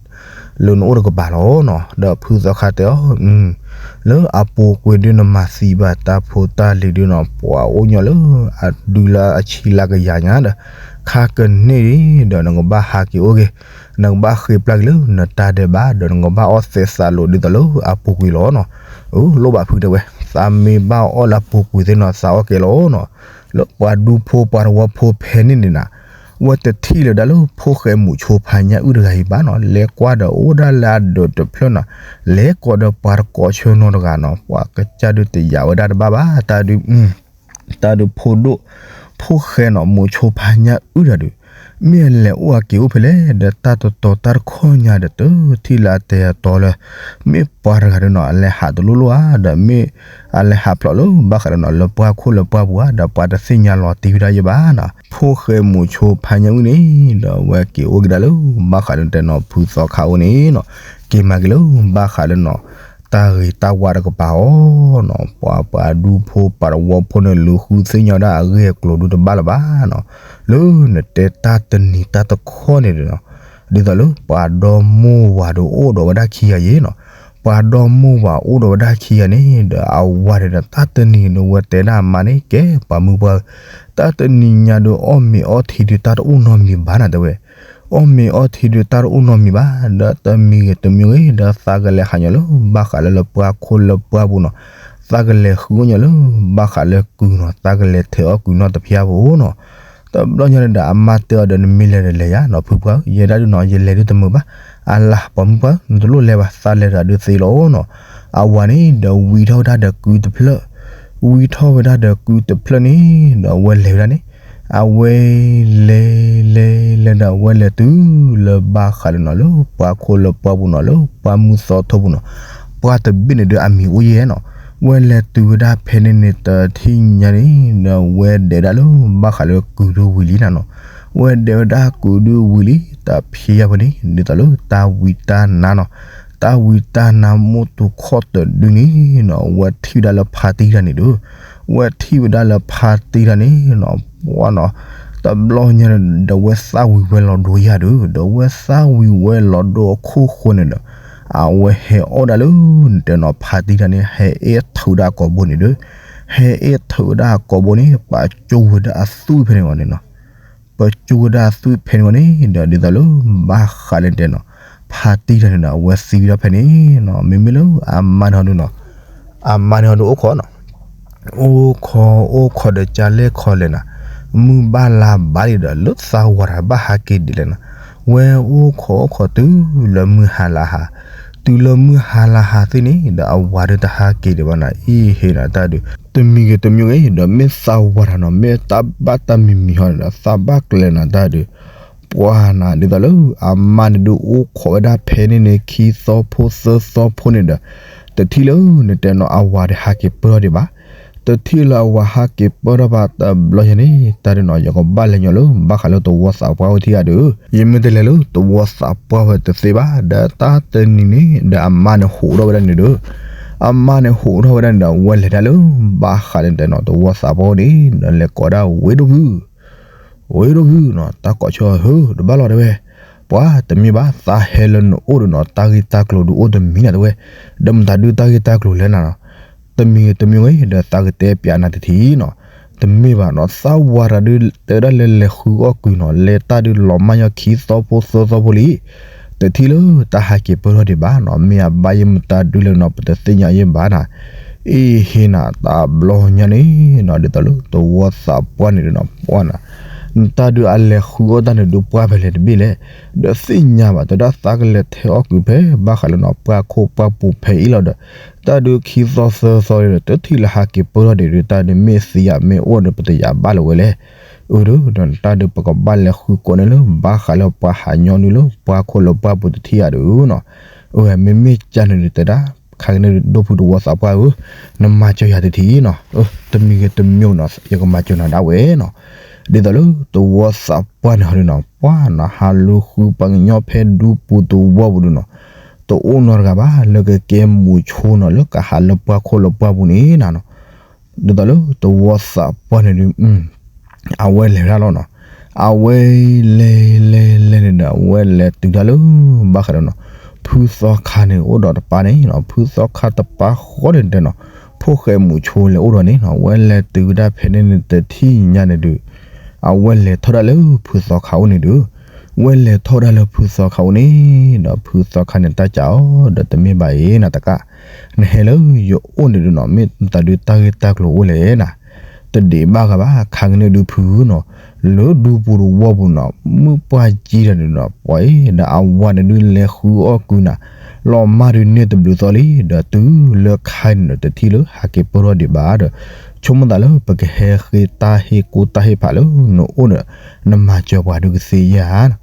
လၢနအိၣ်တကပၤလီၤနီၤ, ဒီးဖုသီခါတဲအီၤ, လၢအပူၤကွံာ်ဒုးနမၤသံဘၣ်တၢ်ဖိတၢ်လံၤဒုးနီၤ ပှၤအိၣ်ညီလၢအဒုလၢအဆံလၢကယၤညါဒီး ခါကန့ၢ်ဒီး နကဘၣ်ဟးက့ၤအိၣ်က့ၤ, နကဘၣ်ဃ့ပျၢ်က့ၤလၢနတၢ်ဒဲးဘး ဒီးနကဘၣ်အီၣ်သဲးသးလိာ်ဒ်သိးလၢအပူၤကွံာ်လီၤနီၤ. အလိၣ်ဘၣ်ဖုတဲဝဲ, သးမ့ၢ်ဘၣ်အီၣ်လၢအပူၤကွံာ်သ့ၣ်နီၤ သးအီၣ်ကဲလီၤနီၤ. လၢပှၤဒူဖိပှၤသဝီဖိဖဲန့ၣ်န့ၣ်နၤ ဝဲတထံၣ်လၢၤဒၣ်လၢဖိၣ်ဃဲမုၣ်ဆိဖါညါအုၣ်တဂၤအံၤဘၣ်နီၤ, လဲၤကွၢ်ဒီးအိၣ်ဒၣ်လၢအဒၢးတဖျၢၣ်နီၤ, လဲၤကွၢ်ဒီးပှၤတကိးဆၢနီတဂၤနီၤ, ပှၤကစၢ်ဒုးတယာ်ဝဲဒၣ်တဘၣ်ဘၣ်, တၢ်ဒုး တၢ်ဒုးဖိဒိၣ်, ဖိၣ်ဃဲနီၤ မုၣ်ဆိဖါညါအုၣ်တဂၤဒုး, မ့ၢ်အလဲၤအိၣ်အက့ၤအိၣ်ဖဲလဲၣ်, ဒီးတၢ်တတီၤတၢ်တခီညါဒီး တထံၣ်လၢအတဲအတီလၢ မ့ၢ်ပှၤတဂၤဒုးနီၤ အလဲၤဟးတလိၣ်လိၣ်ဧါ, ဒီးမ့ၢ်အလဲၤဟးဖျိးလၢဘၣ်ဃးဒီးနီၤ လၢပှၢ်ခိၣ်လၢပှၢ်ပူၤဧါ, ဒီးပှၤတသ့ၣ်ညါလီၤတံၢ်ဝဲဒၣ်ယဲဘၣ်နီၤ. ဖိၣ်ဃဲမုၣ်ဆိဖါညါအုၣ်န့ၣ် ဒီးအဝဲက့ၤအိၣ်က့ၤဒၣ်လၢ ဘၣ်ဃးလၢတဲနီၤ ဖုသီခါအိၣ်န့ၣ်နီၤ, က့ၤမၤက့ၤလၢ ဘၣ်ဃးလၢနီၤ တၢ်ဂ့ၤတၢ်ဝါတကပၤအီၤနီၤ, ပှၤပှၤဒူဖိပှၤသဝီဖိန့ၣ် လူၤဃုသ့ၣ်ညါဝဲဒၣ်အဂ့ၢ်အကျိၤဒုးတဘၣ်လၢၤဘၣ်နီၤ, လၢနတဲတၢ်တနံၤတၢ်တခီန့ၣ်ဒီးနီၤ, ဒ်သိးလၢပှၤဒီမိၢ်ဝၤဒုးအိၣ်ဒီးဝဲဒၣ်ခံဂၤယဲနီၤ, ပှၤဒီမိၢ်ဝၤအိၣ်ဒီးဝဲဒၣ်ခံဂၤန့ၣ် ဒီးအဝၤန့ၣ်ဒီး တၢ်တနံၤန့ၣ်ဒီး ဝဲတဲဒၣ်အမါန့ၣ် ကဲပှၤမုၢ်ပှၢ်ဧၢ, တၢ်တနံၤညါဒုးအီၣ်မ့ၤအီထံဒုးတၢ်တအိၣ်နီတမံၤဘၣ်နၤတဲဝဲ အီၣ်မ့ၤအီထံဒုးတၢ်တအိၣ်နီတမံၤဘၣ်, ဒီးတမံၤဂ့ၤတမံၤဂ့ၤ ဒီးသးကလဲၤဟးညီလၢ ဘၣ်ဃးလၢလၢပှၢ်ခိၣ်လၢပှၢ်ပူၤနီၤ, သးကလဲၤဃုအီၣ်ညီလၢ ဘၣ်ဃးလၢကုၤနီၤ, သးကလဲၤထဲးအီၣ်ကုၤနီတဖၣ်ဖိနီၤ, တဘျီညါန့ၣ်ဒီး အမါတဲအီၤဒီး နမ့ၢ်လဲၤဒီးလဲၤယၤနီၤ ဖုပှၢ်ဧၢ, ယဲဒၣ်ဒုးနီၤ ယလဲၤဒုးတမုာ်ဘၣ်, အလၤပှၤမုၢ်ပှၢ်ဧၢ နတလိၣ်လဲၤဘၣ် သးလဲၤတဂၤဒုးသ့လီၤနီၤ, အဝၤန့ၣ်ဒီးဝံထီၣ်ဝဲဒၣ်ဒီးကုၤတဖျၢၣ် ဝံထီၣ်ဝဲဒၣ်ဒီးကုၤတဖျၢၣ်န့ၣ် ဒီးအဝဲလဲၤဝဲဒၣ်န့ၣ်, အဝဲလဲၤလဲၤလဲၤဒီး အဝဲလဲၤတုၤလၢဘၣ်ဃးလၢနီၤ လၢပှၢ်ခိၣ်လၢပှၢ်ပူၤနီၤ လၢပှၢ်မုၢ်သီထိပူၤနီၤ, ပှၢ်တဘ့ၣ်န့ၣ်ဒီးအမံၤအိၣ်ယဲနီၤ, ဝဲလဲၤတုၤဝဲဒၣ်ဖဲန့ၣ်န့ၣ် တထံၣ်ညါန့ၣ် ဒီးဝဲဒဲးဝဲဒၣ်လၢ ဘၣ်ဃးလၢကုၤဒုးဝံၤလံနၤနီၤ, ဝဲဒဲးဝဲဒၣ်ကုၤဒုးဝံၤလံ တဖျဲယၤဖဲန့ၣ် ဒ်သိးလၢတၢ်ဝံတၢ်နါနီၤ, တၢ်ဝံတၢ်နါမိၢ်တူခီၣ်တဒုန့ၣ်နီၤ, ဝဲထံၣ်ဝဲဒၣ်လၢဖါတံၢ်တဂၤန့ၣ်ဒီး, ဝဲထံၣ်ဝဲဒၣ်လၢဖါတံၢ်တဂၤန့ၣ်နီၤ, ပှၢ်နီၤ, တဘျီညါန့ၣ်ဒီး ဝဲသၣ်ဝံၤဝဲလီၤဒိယၤဒီး, ဒီးဝဲသၣ်ဝံၤဝဲလီၤဒိအခိၣ်ဃိန့ၣ်ဒီး, အဝဲဟဲအီၣ်ဒၣ်လၢ နတဲနီၤ ဖါတံၢ်တဂၤန့ၣ် ဟဲအဲၣ်ထုးဒၣ်အကိာ်ဘိန့ၣ်ဒီး, ဟဲအဲၣ်ထုးဒၣ်အကိာ်ဘိန့ၣ် ပာ်ကၠိဝဲဒၣ်အသွံၣ်ဖဲန့ၣ်ဂီၤန့ၣ်နီၤ ပကၠိဝဲဒၣ်အသွံၣ်ဖဲန့ၣ်ဂီၤန့ၣ်ဒီး ဒ်သိးလၢ ဘၣ်ဃးလၢတဲနီၤ ဖါတံၢ်တဂၤန့ၣ်ဒီး အဝဲသံဝဲဒၣ်ဖဲန့ၣ်နီၤ, မ့မ့ၢ်လၢအမါန့ၣ်ဟီဒုးနီၤ, အမါန့ၣ်ဟီဒုးအိၣ်ခိးနီၤ, အိၣ်ခိးအိၣ်ခိးဒီးကလဲၣ်ခိးလဲၣ်နၤ, မုၢ်ဘၣ်လါဘၣ်လံဒီး လၢသးဝၤတဂၤဘၣ်ဟးက့ၤဒ်လဲၣ်နၤ, ဝဲအိၣ်ခိးအိၣ်ခိးတုၤလၢမုၢ်ဟါလါဟါ, တုၤလၢမုၢ်ဟါလါဟါသ့ၣ်န့ၣ်ဒီး အဝၤဒုးတဟးက့ၤဒံးဘၣ်နၤ, အ့ဟ့နၤတၢ်ဒုး တမံၤဂ့ၤတမံၤဂ့ၤဒီး မ့ၢ်သးဝၤတဂၤနီၤ မ့ၢ်တၢ်ဘၣ်တၢ်မံၤမံၤဟီန့ၣ်ဒီး သးဘၣ်ကျဲၤနၤတၢ်ဒုး, ပှၢ်နၤ ဒ်သိးလၢအမါန့ၣ်ဒုးအိၣ်ခိးဝဲဒၣ်ဖဲန့ၣ်န့ၣ် ခံသီဖိသၢသီဖိန့ၣ်ဒီး တထံၣ်လၢနတဲနီၤ အဝၤဒုးဟးက့ၤပၢၢ်ထီၣ်ဒံးဘၣ်, တထံၣ်လၢအဝၤဟးက့ၤပၢၢ်ထီၣ်ဘၣ်တဘျီညါန့ၣ် တၢ်ဒုးနီၤ ယကဘၣ်လဲၤညီလၢ ဘၣ်ဃးလၢသဝီသးပှၢ်ဝဲထံၣ်ဂၤဒုး, ယမ့ၢ်တလဲၤလၢသဝီသးပှၢ်ဝဲတသ့ဘၣ်, ဒီးတၢ်တနံၤန့ၣ်ဒီး အမါန့ၣ်ဟူးထီၣ်ဝဲဒၣ်န့ၣ်ဒီး, အမါန့ၣ်ဟူးထီၣ်ဝဲဒၣ်န့ၣ်ဒီး ဝဲလဲၤဒၣ်လၢ ဘၣ်ဃးလၢတဲနီၤ သဝီသးပှၢ်န့ၣ် ဒီးလဲၤကိးဒၣ်ဝ့ၢ်ဒိၣ်ဖု ဝ့ၢ်ဒိၣ်ဖုနီၤ တၢ်ကိးဆၢဟၢ တဘၣ်လီၤတဲဝဲ, ပှၤတမ့ၢ်ဘၣ် သးဟဲလၢနအိၣ်ဒီးနီၤ တၢ်ဂ့ၢ်တၢ်ကျိၤဒုးအိၣ်တမံၤနၤတဲဝဲ, ဒီးမတၤဒုးတၢ်ဂ့ၢ်တၢ်ကျိၤလဲၣ်နၤနီၤ, တမံၤဂ့ၤတမံၤဂ့ၤ ဒီးသးကတဲပၠးနၤတထံၣ်နီၤ, တမ့ၢ်ဘၣ်နီၤ သးဝၤတဂၤဒုး တဲဒၣ်လၢလဲၤဃုအီၣ်ကုၤနီၤ လဲၤတၢ်ဒုးလီၤမၢ်ညီခံသီဖိသၢသီဖိလံ, တထံၣ်လၢတၢ်ဟးက့ၤပၢၢ်ထီၣ်ဒံးဘၣ်နီၤ မ့ၢ်အဘၣ်ယဲၢ်မတၤဒုးလဲၣ်နီၤ ပတသ့ၣ်ညါယဲၢ်ဘၣ်နၤ အ့ဟ့နၤတဘျီညါန့ၣ်နီၤ ဒ်သိးလၢသဝီသးပှၢ်န့ၣ်ဒီးနီၤ ပှၢ်နၤ, နတၢ်ဒုးအလဲၤဃုအီၣ်တၢ်န့ၣ်ဒုးပှၢ်ဖဲလဲၣ်တဘ့ၣ်လဲၣ်, ဒီးသ့ၣ်ညါဘၣ်တဲဒၣ်သးကလဲၤထဲအီၣ်ကုၤဖဲ ဘၣ်ဃးလၢနီၤ ပှၢ်ခိၣ်ပှၢ်ပူၤဖဲအံၤလီၤဒီး, တၢ်ဒုးခံသီသၢသီဒီး တထံၣ်လၢဟးက့ၤပၢၢ်ထီၣ်ဒံးဒုး တၢ်ဒုးမ့ၢ်သံယၤမ့ၢ်အိၣ်ဒီး ပတယာ်ဘၣ်လၢၤဝဲလဲၣ် အၢ ဒီးတၢ်ဒုးပကဘၣ်လဲၤဃုကိးန့ၣ်လၢ ဘၣ်ဃးလၢပှၤဟးညီနုၢ်လၢပှၢ်ခိၣ်လၢပှၢ်ပူၤတထံၣ်ဧါဒီးနီၤ, အၢ မ့မ့ၢ်ကၢ်န့ၣ်ဒုးတဲဒၣ် ခါကန့ၣ်ဒုး ဒိၣ်ဖုသဝီသးပှၢ်ဧၢ, နမၤစၢၤယၤတထံၣ်နီၤ, တမံၤဂ့ၤတမံၤနီၤ ယကမၤစၢၤနၤဒၣ်ဝဲနီၤ, ဒ်သိးလၢသဝီသးပှၢ်န့ၣ်ဟီဒုးနီၤ ပှၢ်နၤ ဟးလူၤဃုပှၤကညီဖဲဒူပူၤသဝီပူၤဒုးနီၤ, တအိၣ်နီတဂၤဘၣ် လၢကကဲမုၢ်ဆိနီၤ လၢကဟးလၢပှၢ်ခိၣ်လၢပှၢ်ပူၤန့ၣ်နၤနီၤ ဒ်သိးလၢသဝီသးပှၢ်န့ၣ်ဒုး အဝဲလဲၤဝဲဒၣ်လီၤနီၤ, အဝဲလဲၤလဲၤလဲၤန့ၣ်ဒီး အဝဲလဲၤတုၤတၢ်လၢ ဘၣ်ဃးဒီးနီၤ, ဖုသီခါန့ၣ်အိၣ်ဒီးတပၢ်န့ၣ်နီၤ, ဖုသီခါတပၢ်ဃီန့ၣ်တဲနီၤ, ဖိၣ်ဃဲမူးဆိလဲၤအိၣ်ဒီးန့ၣ်နီၤ, ဝဲလဲၤတုၤဝဲဒၣ်ဖဲန့ၣ်န့ၣ်တထံၣ်ညါန့ၣ်ဒုး, အဝဲလဲၤထီၣ်ဒၣ်လၢဖုသီခါအိၣ်န့ၣ်ဒုး, ဝဲလဲၤထီၣ်ဒၣ်လၢဖုသီခါအိၣ်န့ၣ်ဒီး ဖုသီခါန့ၣ်တၢ်ကးအီၤဒီး တမ့ၢ်ဘၣ်အံၤနီၤတကး, နဟဲလၢယအိၣ်န့ၣ်ဒုးနီၤ, မ့ၢ်သးဒုးတၢ်ဂ့ၢ်တၢ်ကျိၤအိၣ်လဲၣ်နီၤ, တဒံးဘၣ်ဂၤဘၣ် ခါကန့ၣ်ဒုးဖုနီၤ, လၢဒူပူၤတဝီပူၤနီၤ, မုၢ်ပှၢ်ကံတၢ်န့ၣ်နီၤ ပှၤအံၤ ဒီးအဝၤန့ၣ်ဒုးလဲၤဃုအီၣ်ကုၤနၤ, လီၤမၢ်ဒုးန့ၢ်တဘျုးသီလံ, ဒီးတုၤလၢခါန့ၣ်ဒီး တထံၣ်လၢဟးက့ၤပၢၢ်ထီၣ်ဒံးဘၣ်ဒီး, ဆိကမိၣ်သးလၢပကဟဲဃ့တၢ်ဟ့ၣ်ကူတၢ်ဟ့ၣ်ဖးလၢနအိၣ်ဒီး နမၤစၢၤပှၤဒုးကသ့ဧါနီၤ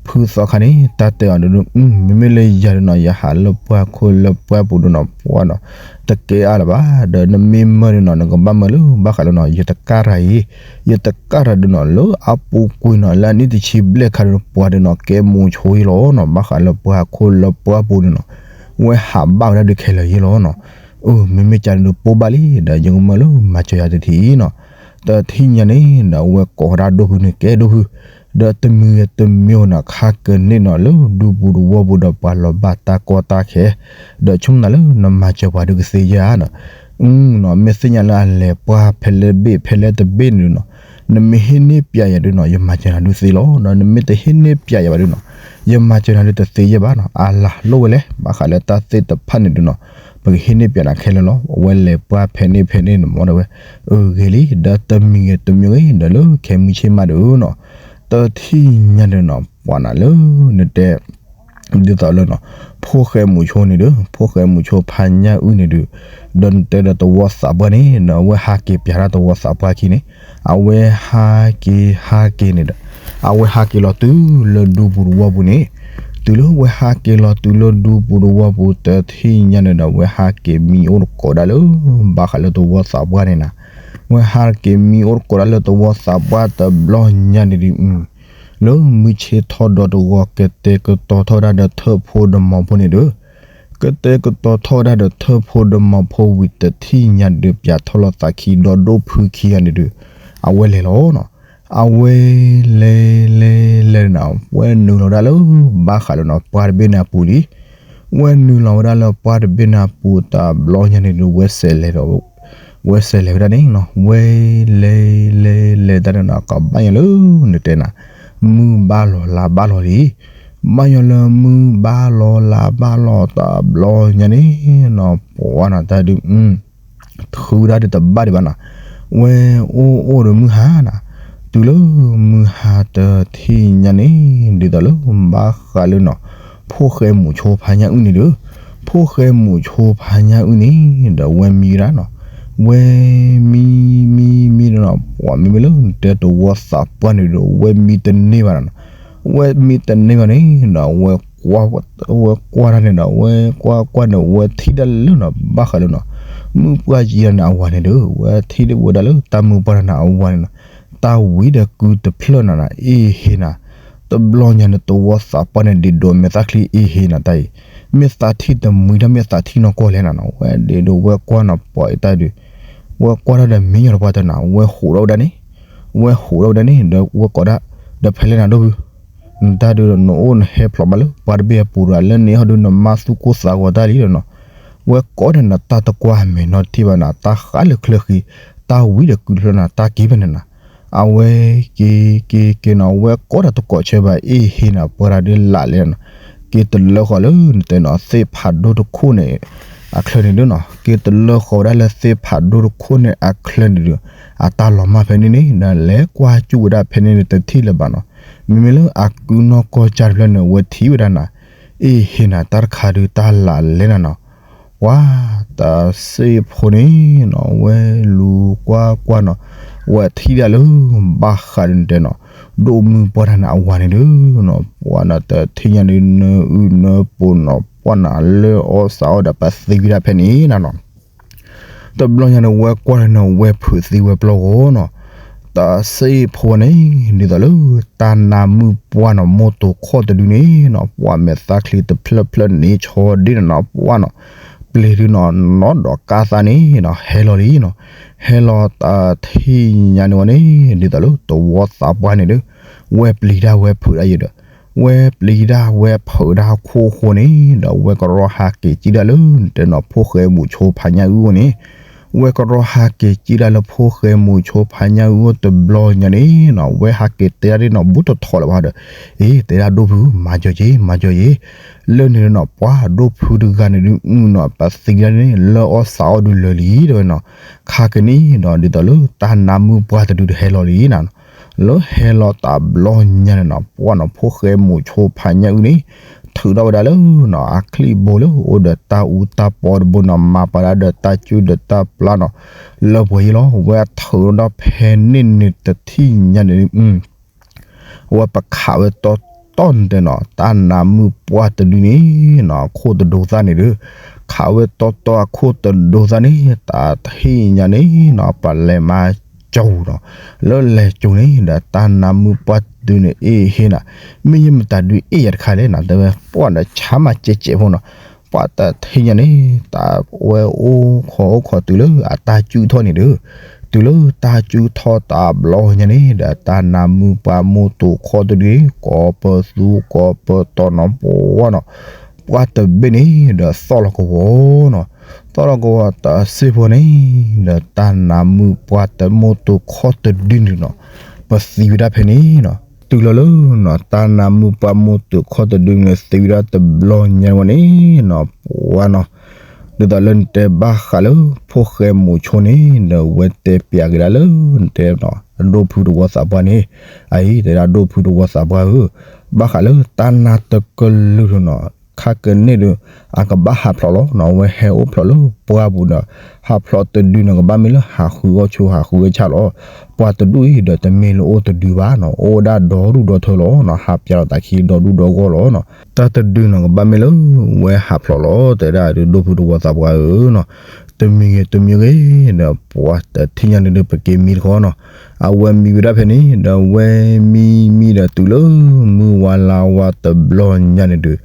ဖုသီခါန့ၣ် တၢ်တဲအီၤဒုး, မ့မ့ၢ်လၢယၤဒုးနီၤ, ယဟးလၢပှၢ်ခိၣ်လၢပှၢ်ပူၤဒုးနီၤ, ပှၤနီၤ, တကဲအါလၢၤဘၣ်, ဒီးနမ့ၢ်မၢဒုးနီၤ, နကဘၣ်မၢလၢဘၣ်ဃးလၢနီၤ, ယတကၢ်တၢ်အံၤ, ယတကၢ်တၢ်ဒုးနီၤ, လၢအပူၤကွံာ်နီၤ, လၢအနံၣ်တဆံဘျဲၣ်ခါဒုး ပှၤဒုးနီၤ ကဲမူးဆိအံၤလီၤနီၤ, ဘၣ်ဃးလၢပှၢ်ခိၣ်လၢပှၢ်ပူၤဒုးနီၤ, ဝဲဟးဘၣ်ဝဲဒၣ်ဒုးခဲလၢာ်ယံၤလီၤနီၤ. အၢ မ့မ့ၢ်ကၢ်ဒုးပိၢ်ဘၣ်လံ, ဒီးယကမၢလၢမၤစၢၤယၤတထံၣ်နီၤ. တထံၣ်ညါန့ၣ်ဒီး အဝဲကိးဝဲဒၣ်ဒိၣ်ဖုန့ၣ် ကဲဒိၣ်ဖု, ဒီးတမံၤဂ့ၤတမံၤဂ့ၤနီၤ, ခါကန့ၣ်နီၤ လၢဒူပူၤတဝီပူၤဒီး ပှၤလီၤဘၣ်တၢ်ကီတၢ်ခဲ, ဒီးဆိကမိၣ်သးလၢနမၤစၢၤပှၤဒုးကသ့ဧါနီၤ. အၢနီၤ, မ့ၢ်သ့ၣ်ညါလၢအလဲၤပှၢ်ဖဲလဲၣ်တဘ့ၣ် ဖဲလဲၣ်တဘ့ၣ်န့ၣ်ဒုးနီၤ, နမ့ၢ်ဟ့ၣ်န့ၢ်ပၠးယၤဒုးနီၤ, ယမၤစၢၤနၤဒုးသ့လီၤ. ဒီးနမ့ၢ်တဟ့ၣ်န့ၢ်ပၠးယၤဘၣ်ဒုးနီၤ, ယမၤစၢၤနၤဒုးတသ့ယဲၢ်ဘၣ်နီၤ. အလၤလိၣ်ဝဲလဲၣ်, ဘၣ်ဃးလၢတၢ်သ့ၣ်တဖၣ်န့ၣ်ဒုးနီၤ, ပကဟ့ၣ်န့ၢ်ပၠးနၤခဲလၢာ်လီၤ. အဝဲလဲၤပှၢ်ဖဲန့ၣ်ဖဲန့ၣ်န့ၣ် မ့ၢ်ဒီးဝဲ, အၢ ဂ့ၤလံ, ဒီးတမံၤဂ့ၤတမံၤဂ့ၤ ဒီးလၢခဲမုၢ်ဆ့ၣ်မးဒုးနီၤ, တထံၣ်ညါဒုးနီၤ, ပှၤနၤလၢနတဲ ဒ်သိးလၢနီၤ, ဖိၣ်ဃဲမူးဆိန့ၣ်ဒုး, ဖိၣ်ဃဲမူးဆိဖါညၣ်အုၣ်န့ၣ်ဒုး, ဒီးနတဲဒီးသဝီသးပှၢ်န့ၣ်ဒီး အဝဲဟးက့ၤပၠးတၢ်သဝီသးပှၢ်ခံန့ၣ်, အဝဲဟးက့ၤဟးက့ၤန့ၣ်ဒီး, အဝဲဟးက့ၤလီၤတုၤလၢဒူပူၤတဝီပူၤန့ၣ်, တုၤလၢဝဲဟးက့ၤလီၤတုၤလၢဒူပူၤတဝီပူၤ တထံၣ်ညါန့ၣ်ဒီး ဝဲဟးက့ၤမံအိၣ်တကိးဒၣ်လၢ ဘၣ်ဃးလၢသဝီသးပှၢ်န့ၣ်နီၤ. ဝဲဟးက့ၤမံအိၣ်တကိးဒၣ်လၢသဝီသးပှၢ်တဘျီညါန့ၣ်ဒုး လၢမုၢ်ဆ့ၣ်ထီၣ်ဒီတဂီၤ ကတဲာ်ကတီၤထီၣ်ဝဲဒၣ်ဒီးထၢၣ်ဖိဒီးမီၤဖိန့ၣ်ဒီး, ကတဲာ်ကတီၤထီၣ်ဝဲဒၣ်ဒီးထၢၣ်ဖိဒီးမီၤဖိဝံၤ တထံၣ်ညါဒုး ပၠးထီၣ်လီၤသးခံဒီးဒိၣ်ဖုခံဂၤန့ၣ်ဒုး, အဝဲလဲၤလီၤနီၤ. အဝဲလဲၤလဲၤလဲၤနီၤ, ဝဲနုာ်လီၤဝဲဒၣ်လၢ ဘၣ်ဃးလၢနီၤ ပှၢ်တဘ့ၣ်န့ၣ်အပူၤလံ. ဝဲနုာ်လီၤဝဲဒၣ်လၢပှၢ်တဘ့ၣ်န့ၣ်အပူၤတဘျီညါန့ၣ်ဒုး ဝဲစဲးလဲၤဒီး ဝဲစဲးလဲၤဝဲဒၣ်န့ၣ်နီၤ, ဝဲလဲၤလဲၤလဲၤတၢ်န့ၣ်နီၤ ကဘၣ်ညီလၢနတဲနၤ, မုၢ်ဘၣ်လီၤလါဘၣ်လီၤလံ. ဘၣ်ညီလၢမုၢ်ဘၣ်လီၤလါဘၣ်လီၤတဘျီညါန့ၣ်နီၤ, ပှၤနီၤတၢ်ဒုး ထုးဝဲဒၣ်ဒီးတဘၣ်ဒံးဘၣ်နီၤ, ဝဲအိၣ်အိၣ်ဒီးမုၢ်ဟါနီၤ, တုၤလၢမုၢ်ဟါတထံၣ်ညါန့ၣ် ဒ်သိးလၢဘၣ်ဃးလၢနီၤ, ဖိၣ်ဃဲမူးဆိဖါညၣ်အုၣ်န့ၣ်ဒီး, ဖိၣ်ဃဲမူးဆိဖါညၣ်အုၣ်န့ၣ်ဒီး ဝဲမံဝဲဒၣ်နီၤ, ဝဲမံမံမံဒီးနီၤ, ပှၤမ့မ့ၢ်လၢနတဲသဝီသးပှၢ်န့ၣ်ဒီး ဝဲမံတန့ၢ်ဘၣ်နီၤ, ဝဲမံတန့ၢ်ဘၣ်န့ၣ်ဒီး ဝဲ ဝဲကွၢ်တၢ်န့ၣ်ဒီး ဝဲကွၢ်ကွၢ်န့ၣ် ဝဲထံၣ်ဒၣ်လၢနီၤ ဘၣ်ဃးလၢနီၤ, မုၢ်ပှၢ်ကံတၢ်န့ၣ်အဝၤန့ၣ်ဒီး ဝဲထံၣ်ဒၣ်ဝဲဒၣ်လၢတၢ်မုၢ်ပှၢ်တၢ်န့ၣ်အဝၤန့ၣ်နီၤ, တၢ်ဝံၤဒီးကုတဖျၢၣ်နၤနီၤ အ့ၣ်ဟ့နၤ, တဘျီညါန့ၣ် သဝီသးပှၢ်န့ၣ် ဒ့ဒိးမဲာ်သၣ်ချံအ့ၣ်ဟ့နၤတၢ်အံၤ, မ့ၢ်သးထံၣ်တမှံတၢ် မ့ၢ်သးထံၣ်နီၢ်ကီၢ်လဲၣ်နၤနီၤ, ဝဲဒ့ဒိးဝဲကွၢ်နီၤ ပှၤအံၤတၢ်ဒုး ဝဲကွၢ်တၢ်ဒီးမံညီၤတပှၢ်တနၤ ဝဲဟူးထီၣ်ဝဲဒၣ်န့ၣ်, ဝဲဟူးထီၣ်ဝဲဒၣ်န့ၣ် ဒီးဝဲကိးဒၣ်, ဒီးဖဲလဲၣ်နၤဒိၣ်ဖု, နတၢ်ဒုးဒီးနအိၣ်နဟဲဖျိးမးလၢပှၢ်တဘ့ၣ်အပူၤဒီး လၢန့ၣ်ဟီဒုးနမါသူၣ်ကိၢ်သးဂီၤတၢ်လံဒီးနီၤ, ဝဲကိးဒီးနတၢ်တကွၢ်မဲာ်နီတထံၣ်ဘၣ်နၤ တၢ်ဃးလၢချၢဃံ, တၢ်ဝံၤဒီးကုတဖျၢၣ်နၤ တၢ်က့ၤဖဲန့ၣ်နၤ, အဝဲက့ၤက့ၤက့ၤနီၤ ဝဲကိးဒီးတကိးဆၢဘၣ် အ့ၣ်ဟ့နၤ ပှၤတၢ်ဒုးလးလဲၣ်နၤ, က့ၤတလၢဃီၤလၢနတဲနီၤ သ့ၣ်ဖးဒိၣ်တခိၣ်န့ၣ် အချၢန့ၣ်ဒုးနီၤ က့ၤတလၢဃီၤဝဲဒၣ်လၢသ့ၣ်ဖးဒိၣ်တခိၣ်န့ၣ်အချၢန့ၣ်ဒုး, အတၢ်လီၤမၢ်ဖဲန့ၣ်န့ၣ် နလဲၤကွၢ်ကၠူၣ်ဝဲဒၣ်ဖဲန့ၣ်န့ၣ် တထံၣ်လၢၤဘၣ်နီၤ, မ့မ့ၢ်လၢအကုနီၢ်ကီၢ်ကၢ်တဖျၢၣ်န့ၣ် ဝဲထံၣ်ဝဲဒၣ်နၤ, အ့ၣ်ဟ့နၤ တၢ်တခါဒုးတၢ်လးလဲၣ်နၤနီၤ, ပှၤတၢ်စ့ၢ်ဖိန့ၣ်နီၤ ဝဲလူၤကွၢ်ကွၢ်နီၤ, ဝဲထံၣ်ဒၣ်လၢ ဘၣ်ဃးဒုးနတဲနီၤ, ဒိၣ်မုၢ်ပှၢ်တၢ်န့ၣ်အဝၤန့ၣ်ဒုးနီၤ ပှၤနီၤ တထံၣ်ညါဒုး နအုၣ်နပှ့ၤနီၤ ပှၤနီၤ လၢအီၣ်စးအီၣ်ဒီးပသံဝဲဒၣ်ဖဲန့ၣ်နၤနီၤ တဘျီညါန့ၣ် ဝဲကွၢ်တၢ်န့ၣ် ဝဲဖုးသံဝဲပျီၢ်ဂီၤနီၤ, တၢ်စ့ၢ်ဖိန့ၣ် ဒ်သိးလၢ တၢ်နါမုၢ်ပှၢ်နီၤ မိၢ်တိာ်ခီၣ်တဒုန့ၣ်နီၤ ပှၤမဲာ်သၣ်ချံတဖျၢၣ်ဖျၢၣ်န့ၣ် ဆီဒ့နီၤနီၤ ပှၤနီၤ, ပျ့ၤဒုးနီၤ နီၢ်ဒီးကါသၣ်န့ၣ်နီၤ ဟဲလီၤလံနီၤ, ဟဲလီၤတၢ်ထံၣ်ညါန့ၣ်ဝဲန့ၣ် ဒ်သိးလၢသဝီသးပှၢ်န့ၣ်ဒီး ဝဲပျံၤတၢ်ဝဲဖုးတၢ်ယံၤဒီး ဝဲပျံၤဒၣ်ဝဲဖုးဒၣ်ဟီၣ်ခိၣ်အဃိန့ၣ် ဒီးဝဲကရီဟးက့ၤကံၣ်ဒၣ်လၢ တဲနီၤ ဖိၣ်ဃဲမူးဆိဖးညၣ်အုၣ်အအိၣ်န့ၣ်, ဝဲကရီဟးက့ၤကံၣ်ဒၣ်လၢဖိၣ်ဃဲမူးဆိဖးညၣ်အုၣ်အအိၣ်တဘျီညါန့ၣ်နီၤ ဝဲဟးက့ၤတဲဒၣ်ဒ်နီၤ ဘူးတထီလၢၤဘၣ်ဒီး, အ့ တဲဒၣ်ဒိၣ်ဖု မၤကၠီၤက့ၤ မၤကၠီၤက့ၤ, လၢန့ၣ်နီၤ ပှၤဒိၣ်ဖုတဂၤန့ၣ်ဒုးမုၢ်နီၤ ပသံကဒါန့ၣ် လၢအီၣ်သးအီၣ်ဒုးလၢာ်လံ တဲဝဲနီၤ, ခါကနံၣ်ဒီး ဒ်သိးလၢတၢ်နါမုၢ်ပှၢ်တဒုတဟဲလီၤလံနီၤ, လၢဟဲလီၤတဘျီညါန့ၣ်နီၤ ပှၢ်နီၤ ဖိၣ်ဃဲမူးဆိဖးညၣ်အုၣ်န့ၣ်, ထုးထီၣ်ဝဲဒၣ်လၢနီၤ အချံၣ်ဘိလၢအိၣ်ဒီးတၢ်အူတၢ်ပီတဘိနီၤ မၤပာ်ဒၣ်ဒီးတၢ်စုၣ်ဒီးတၢ်ပျၢ်နီၤ, လၢပှဲၤယံၤလီၤ ဝဲအထုးထီၣ်ဖဲန့ၣ်န့ၣ်တထံၣ်ညါန့ၣ် အဝဲပခးဝဲတီတီန့ၣ်တဲနီၤ တၢ်နါမုၢ်ပှၢ်တဒုန့ၣ်နီၤ အခိၣ်တဒိသၣ်န့ၣ်ဒီး, ခးဝဲတီတီအခိၣ်တဒိသၣ်န့ၣ် တၢ်တထံၣ်ညါန့ၣ်နီၤ ပလဲၤမၤကၠီၤနီၤ, လၢလဲၤကၠီၤန့ၣ်ဒီး တၢ်နါမုၢ်ပှၢ်တဒုန့ၣ် အ့ဟ့နီၤ, မ့ၢ်ယမတၤဒုးအ့ၣ်ယၤတခါလဲၣ်နီၤ တဲဝဲ ပှၢ်ဒီးဆါမၤကဲးကဲးဖိနီၤ, ပှၢ်တထံၣ်ညါန့ၣ် တၢ်ဝဲအိၣ်ခိးအိၣ်ခိးတုၤလၢအတၢ်စုၣ်ထီၣ်န့ၣ်ဒီး တုၤလၢတၢ်စုၣ်ထီၣ်တဘျီညါန့ၣ်ဒီး တၢ်နါမုၢ်ပှၢ်မိၢ်တိာ်ခီၣ်တဒုန့ၣ် ကိးပသူကိးပတီၤနီၤ ပှၢ်နီၤ, ပှၢ်တဘ့ၣ်န့ၣ်ဒီး သီၣ်လီၤကဝီၤနီၤ, သီၣ်လီၤကဝီၤတစ့ၢ်ဖိန့ၣ်ဒီး တၢ်နါမုၢ်ပှၢ်တမိၢ်တိာ်ခီၣ်တဒုန့ၣ်နီၤ ပသံဝဲဒၣ်ဖဲန့ၣ်နီၤ, တုၤလီၤလၢနီၤ တၢ်နါမုၢ်ပှၢ်မိၢ်တိာ်ခီၣ်တဒုန့ၣ် သံဝဲဒၣ်တဘျီညါဝဲန့ၣ်နီၤ ပှၢ်နီၤ, ဒ်သိးလၢနတဲဘၣ်ဃးလၢ ဖိၣ်ဃဲမူးဆိန့ၣ်ဒီး ဝဲတဲပျးက့ၤဒၣ်လၢ နတဲနီၤ အဒိၣ်ဖုတဝီသးပှၢ်န့ၣ်, အအံၤ တဲဒၣ်ဒိၣ်ဖုတဝီသးပှၢ်ဧၢ, ဘၣ်ဃးလၢတၢ်နါတကလုာ်နီၤ ခါကနံၣ်ဒီး အကဘၣ်ဟးဖျိးလီၤနီၤ အဝဲဟဲအိၣ်ဖျိးလၢပှၢ်ပူၤဒီး ဟးဖျိးတဒုနီၤ ကဘၣ်မ့ၢ်လၢဟးဃုအီၣ်ဆိဟးဃုအီၣ်ဆၣ်လီၤ, ပှၢ်တဒူၣ်အံၤဒီး တမ့ၢ်လၢအိၣ်တဒုဘၣ်နီၤ အိၣ်ဒၣ်ဒီဒူၣ်ဒီထၢလီၤနီၤ ဟးပၠးလိာ်သးခံဒီဒူၣ်ဒီဂီၢ်လီၤနီၤ, တၢ်တဒုနီၤ ကဘၣ်မ့ၢ်လၢဝဲဟးဖျိးလီၤ တဲဒၣ်ဒိၣ်ဖုတဝီသးပှၢ်ဧၢနီၤ, တမံၤဂ့ၤတမံၤဂ့ၤဒီး ပှၢ်တထံၣ်ညါန့ၣ်ဒီး ပက့ၤမံတခီနီၤ, အဝဲမံဝဲဒၣ်ဖဲန့ၣ်ဒီး ဝဲမံမံဒီးတုၤလၢ မုၢ်ဝါလါဝါတဘျီညါန့ၣ်ဒီး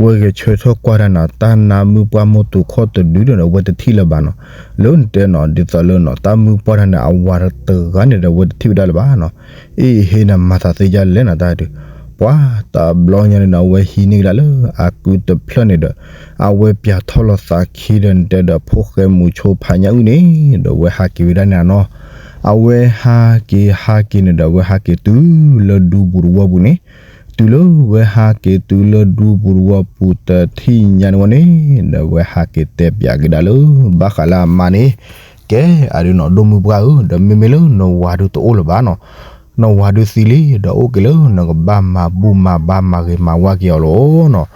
ဝဲဂဲၤဆၢထၢၣ်ကွၢ်တၢ်နီၤ တၢ်နါမုၢ်ပှၢ်မိၢ်တိာ်ခီၣ်တဒုဒီး အဝဲတထံၣ်လၢၤဘၣ်နီၤ, လၢနတဲနီၤ ဒ်သိးလၢနီၤ တၢ်မုၢ်ပှၢ်တၢ်န့ၣ် အဝၤတဂၤန့ၣ်ဒီး အဝဲတထံၣ်ဝဲဒၣ်လၢၤဘၣ်နီၤ, အ့ဟ့နီၤ မၤသးသ့ဒ်လဲၣ်နီၤ တၢ်ဒုး, ပှၢ်တဘျီညါန့ၣ်ဒီး အဝဲဟံးန့ၢ်ကဒါလၢ အကုတဖျၢၣ်န့ၣ်ဒီး အဝဲပၠးထီၣ်လိာ်သးခံဒီး နတဲဒီး ဖိၣ်ဃဲမူးဆိဖးညၣ်အုၣ်န့ၣ်ဒီး အဝဲဟးက့ၤဝဲဒၣ်န့ၣ်နီၤ, အဝဲဟးက့ၤဟးက့ၤန့ၣ်ဒီး အဝဲဟးက့ၤတုၤလၢဒူပူၤတဝီပူၤန့ၣ်, တုၤလၢဝဲဟးက့ၤတုၤလၢဒူပူၤတဝီပူၤတထံၣ်ညါန့ၣ်ဝဲန့ၣ် ဒီးဝဲဟးက့ၤတဲပၠးက့ၤဒၣ်လၢ ဘၣ်ဃးလၢအမါန့ၣ်, ကဲအဒုးနီၤ ဒိၣ်မုၢ်ပှၢ်ဧၢ ဒီးမ့မ့ၢ်လၢနဝၤဒုးတအိၣ်လၢၤဘၣ်နီၤ, နဝၤဒုးသံလံ ဒီးအိၣ်က့ၤလၢနကဘၣ်မၤဘူၣ်မၤဘါမၤဂ့ၤမၤဝါက့ၤအီၤလီၤနီၤ,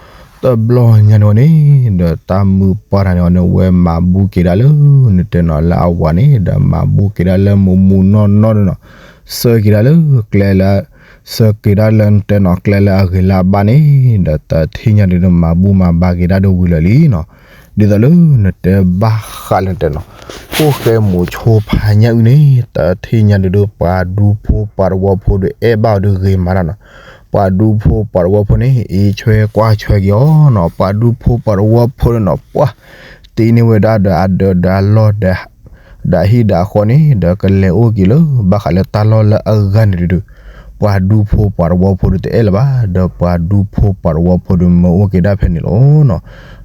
တဘျီညါန့ၣ်ဝဲန့ၣ် ဒီးတၢ်မုၢ်ပှၢ်တၢ်န့ၣ်ဝဲန့ၣ် ဝဲမၤဘူၣ်က့ၤဒၣ်လၢ နတဲနီၤလၢအဝၤန့ၣ် ဒီးမၤဘူၣ်က့ၤဒၣ်လၢမူးမူးနီၢ်နီၢ်န့ၣ်နီၤ, ဆှၢက့ၤဒၣ်လၢကျဲလၢ ဆှၢက့ၤဒၣ်လၢနတဲနီၤ ကျဲလၢအဂ့ၤလၢအဘၣ်န့ၣ် ဒီးတထံၣ်ညါဒုး မၤဘူၣ်မၤဘါက့ၤဒၣ်ဒီးဝံၤလၢာ်လံနီၤ, ဒ်သိးလၢနတဲဘၣ်ဃးလၢနတဲနီၤ ဖိၣ်ဃဲမူးဆိဖးညၣ်အုၣ်န့ၣ် တထံၣ်ညါဒုးဒီး ပှၤဒူဖိပှၤတဝီဖိဒီး အဲၣ်ဘၣ်အီၤဒီးဂ့ၤမးတၢ်နီၤ, ပှၤဒူဖိပှၤတဝီဖိန့ၣ် အ့ၣ်ဆွဲကွၢ်ဆွဲက့ၤအီၤနီၤ, ပှၤဒူဖိပှၤတဝီဖိန့ၣ်နီၤ ပှၢ် တ့န့ၢ်ဝဲဒၣ်ဒီးအဒၢးဒီးအလီၢ် ဒီးဟံၣ်ဒီးအဃီန့ၣ် ဒီးကလဲၤအိၣ်က့ၤလၢ ဘၣ်ဃးလၢတၢ်လီၢ်လၢအဂၤန့ၣ်ဒုး ပှၤဒူဖိပှၤတဝီဖိဒီးတအဲၣ်လၢၤဘၣ်, ဒီးပှၤဒူဖိပှၤတဝီဖိဒီးမၢအိၣ်က့ၤဒၣ်ဖဲန့ၣ်လီၤနီၤ,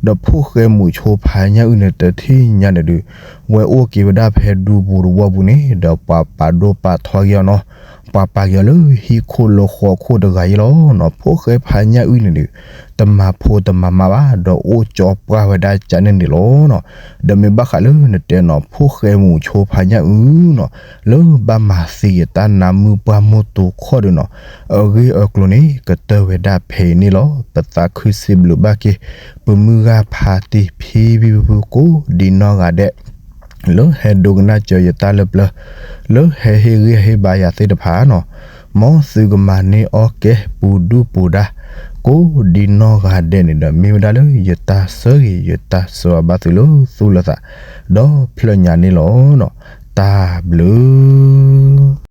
ဒီးဖိၣ်ဃဲမူးဆိဖးညၣ်အုၣ်န့ၣ် တထံၣ်ညါန့ၣ်ဒုး ဝဲအိၣ်က့ၤဝဲဒၣ်ဖဲဒူပူၤတဝီပူၤန့ၣ် ဒီးပှၤပာ်ဒိၣ်ပာ်ထီက့ၤအီၤနီၤ, ပှၤပာ်က့ၤအီၤလၢဟံၣ်ခိၣ်လၢဃီခိၣ်တဂၤအံၤလီၤနီၤ, ဖိၣ်ဃဲဖးညၣ်အုၣ်န့ၣ်ဒုး တမၤဖိတမၤမါဘၣ် ဒီးအိၣ်ကၠီပှၢ်ဝဲဒၣ်ကန့ၣ်န့ၣ်လီၤနီၤ, ဒီးမ့ၢ်ဘၣ်ဃးလၢနတဲနီၤ ဖိၣ်ဃဲမူးဆိဖးညၣ်အုၣ်နီၤ လၢဘၣ်မၤသံက့ၤတၢ်နါမုၢ်ပှၢ်မိၢ်တိာ်ခီၣ်ဒီးနီၤ, အဂ့ၢ်အကျိၤန့ၣ် ကတၢၢ်ဝဲဒၣ်ဖဲအံၤန့ၣ်လီၤ. ပသးခုစံးဘျုးဘၣ်က့ၤ ပမုၢ်ဂၢ်ဖါတံၢ်ဖံဖံဖုဖုကိးဒံးနီၢ်ဂၤဒဲး လၢဟဲဒိကနၣ်စၢၤယတၢ်လၢပျၢၤ, လၢဟဲဟ့ၣ်ဂံၢ်ဟ့ၣ်ဘါယၤသ့ၣ်တဖၣ်နီၤ, မ်သုကမၤန့ၢ်အီၣ်ကဲပူၤဒူပူၤဒါ ကိးဒံးနီၢ်ဂၤဒဲးန့ၣ်ဒီး မ့ၢ်ဝဲဒၣ်လၢယတၢ်ဆၢဂ့ၤ ယတၢ်ဆၢအဘၣ်သုလၢသူၣ်လၢသး ဒီဖျၢၣ်ညါန့ၣ်လီၤနီၤ. တၢ်ဘျုး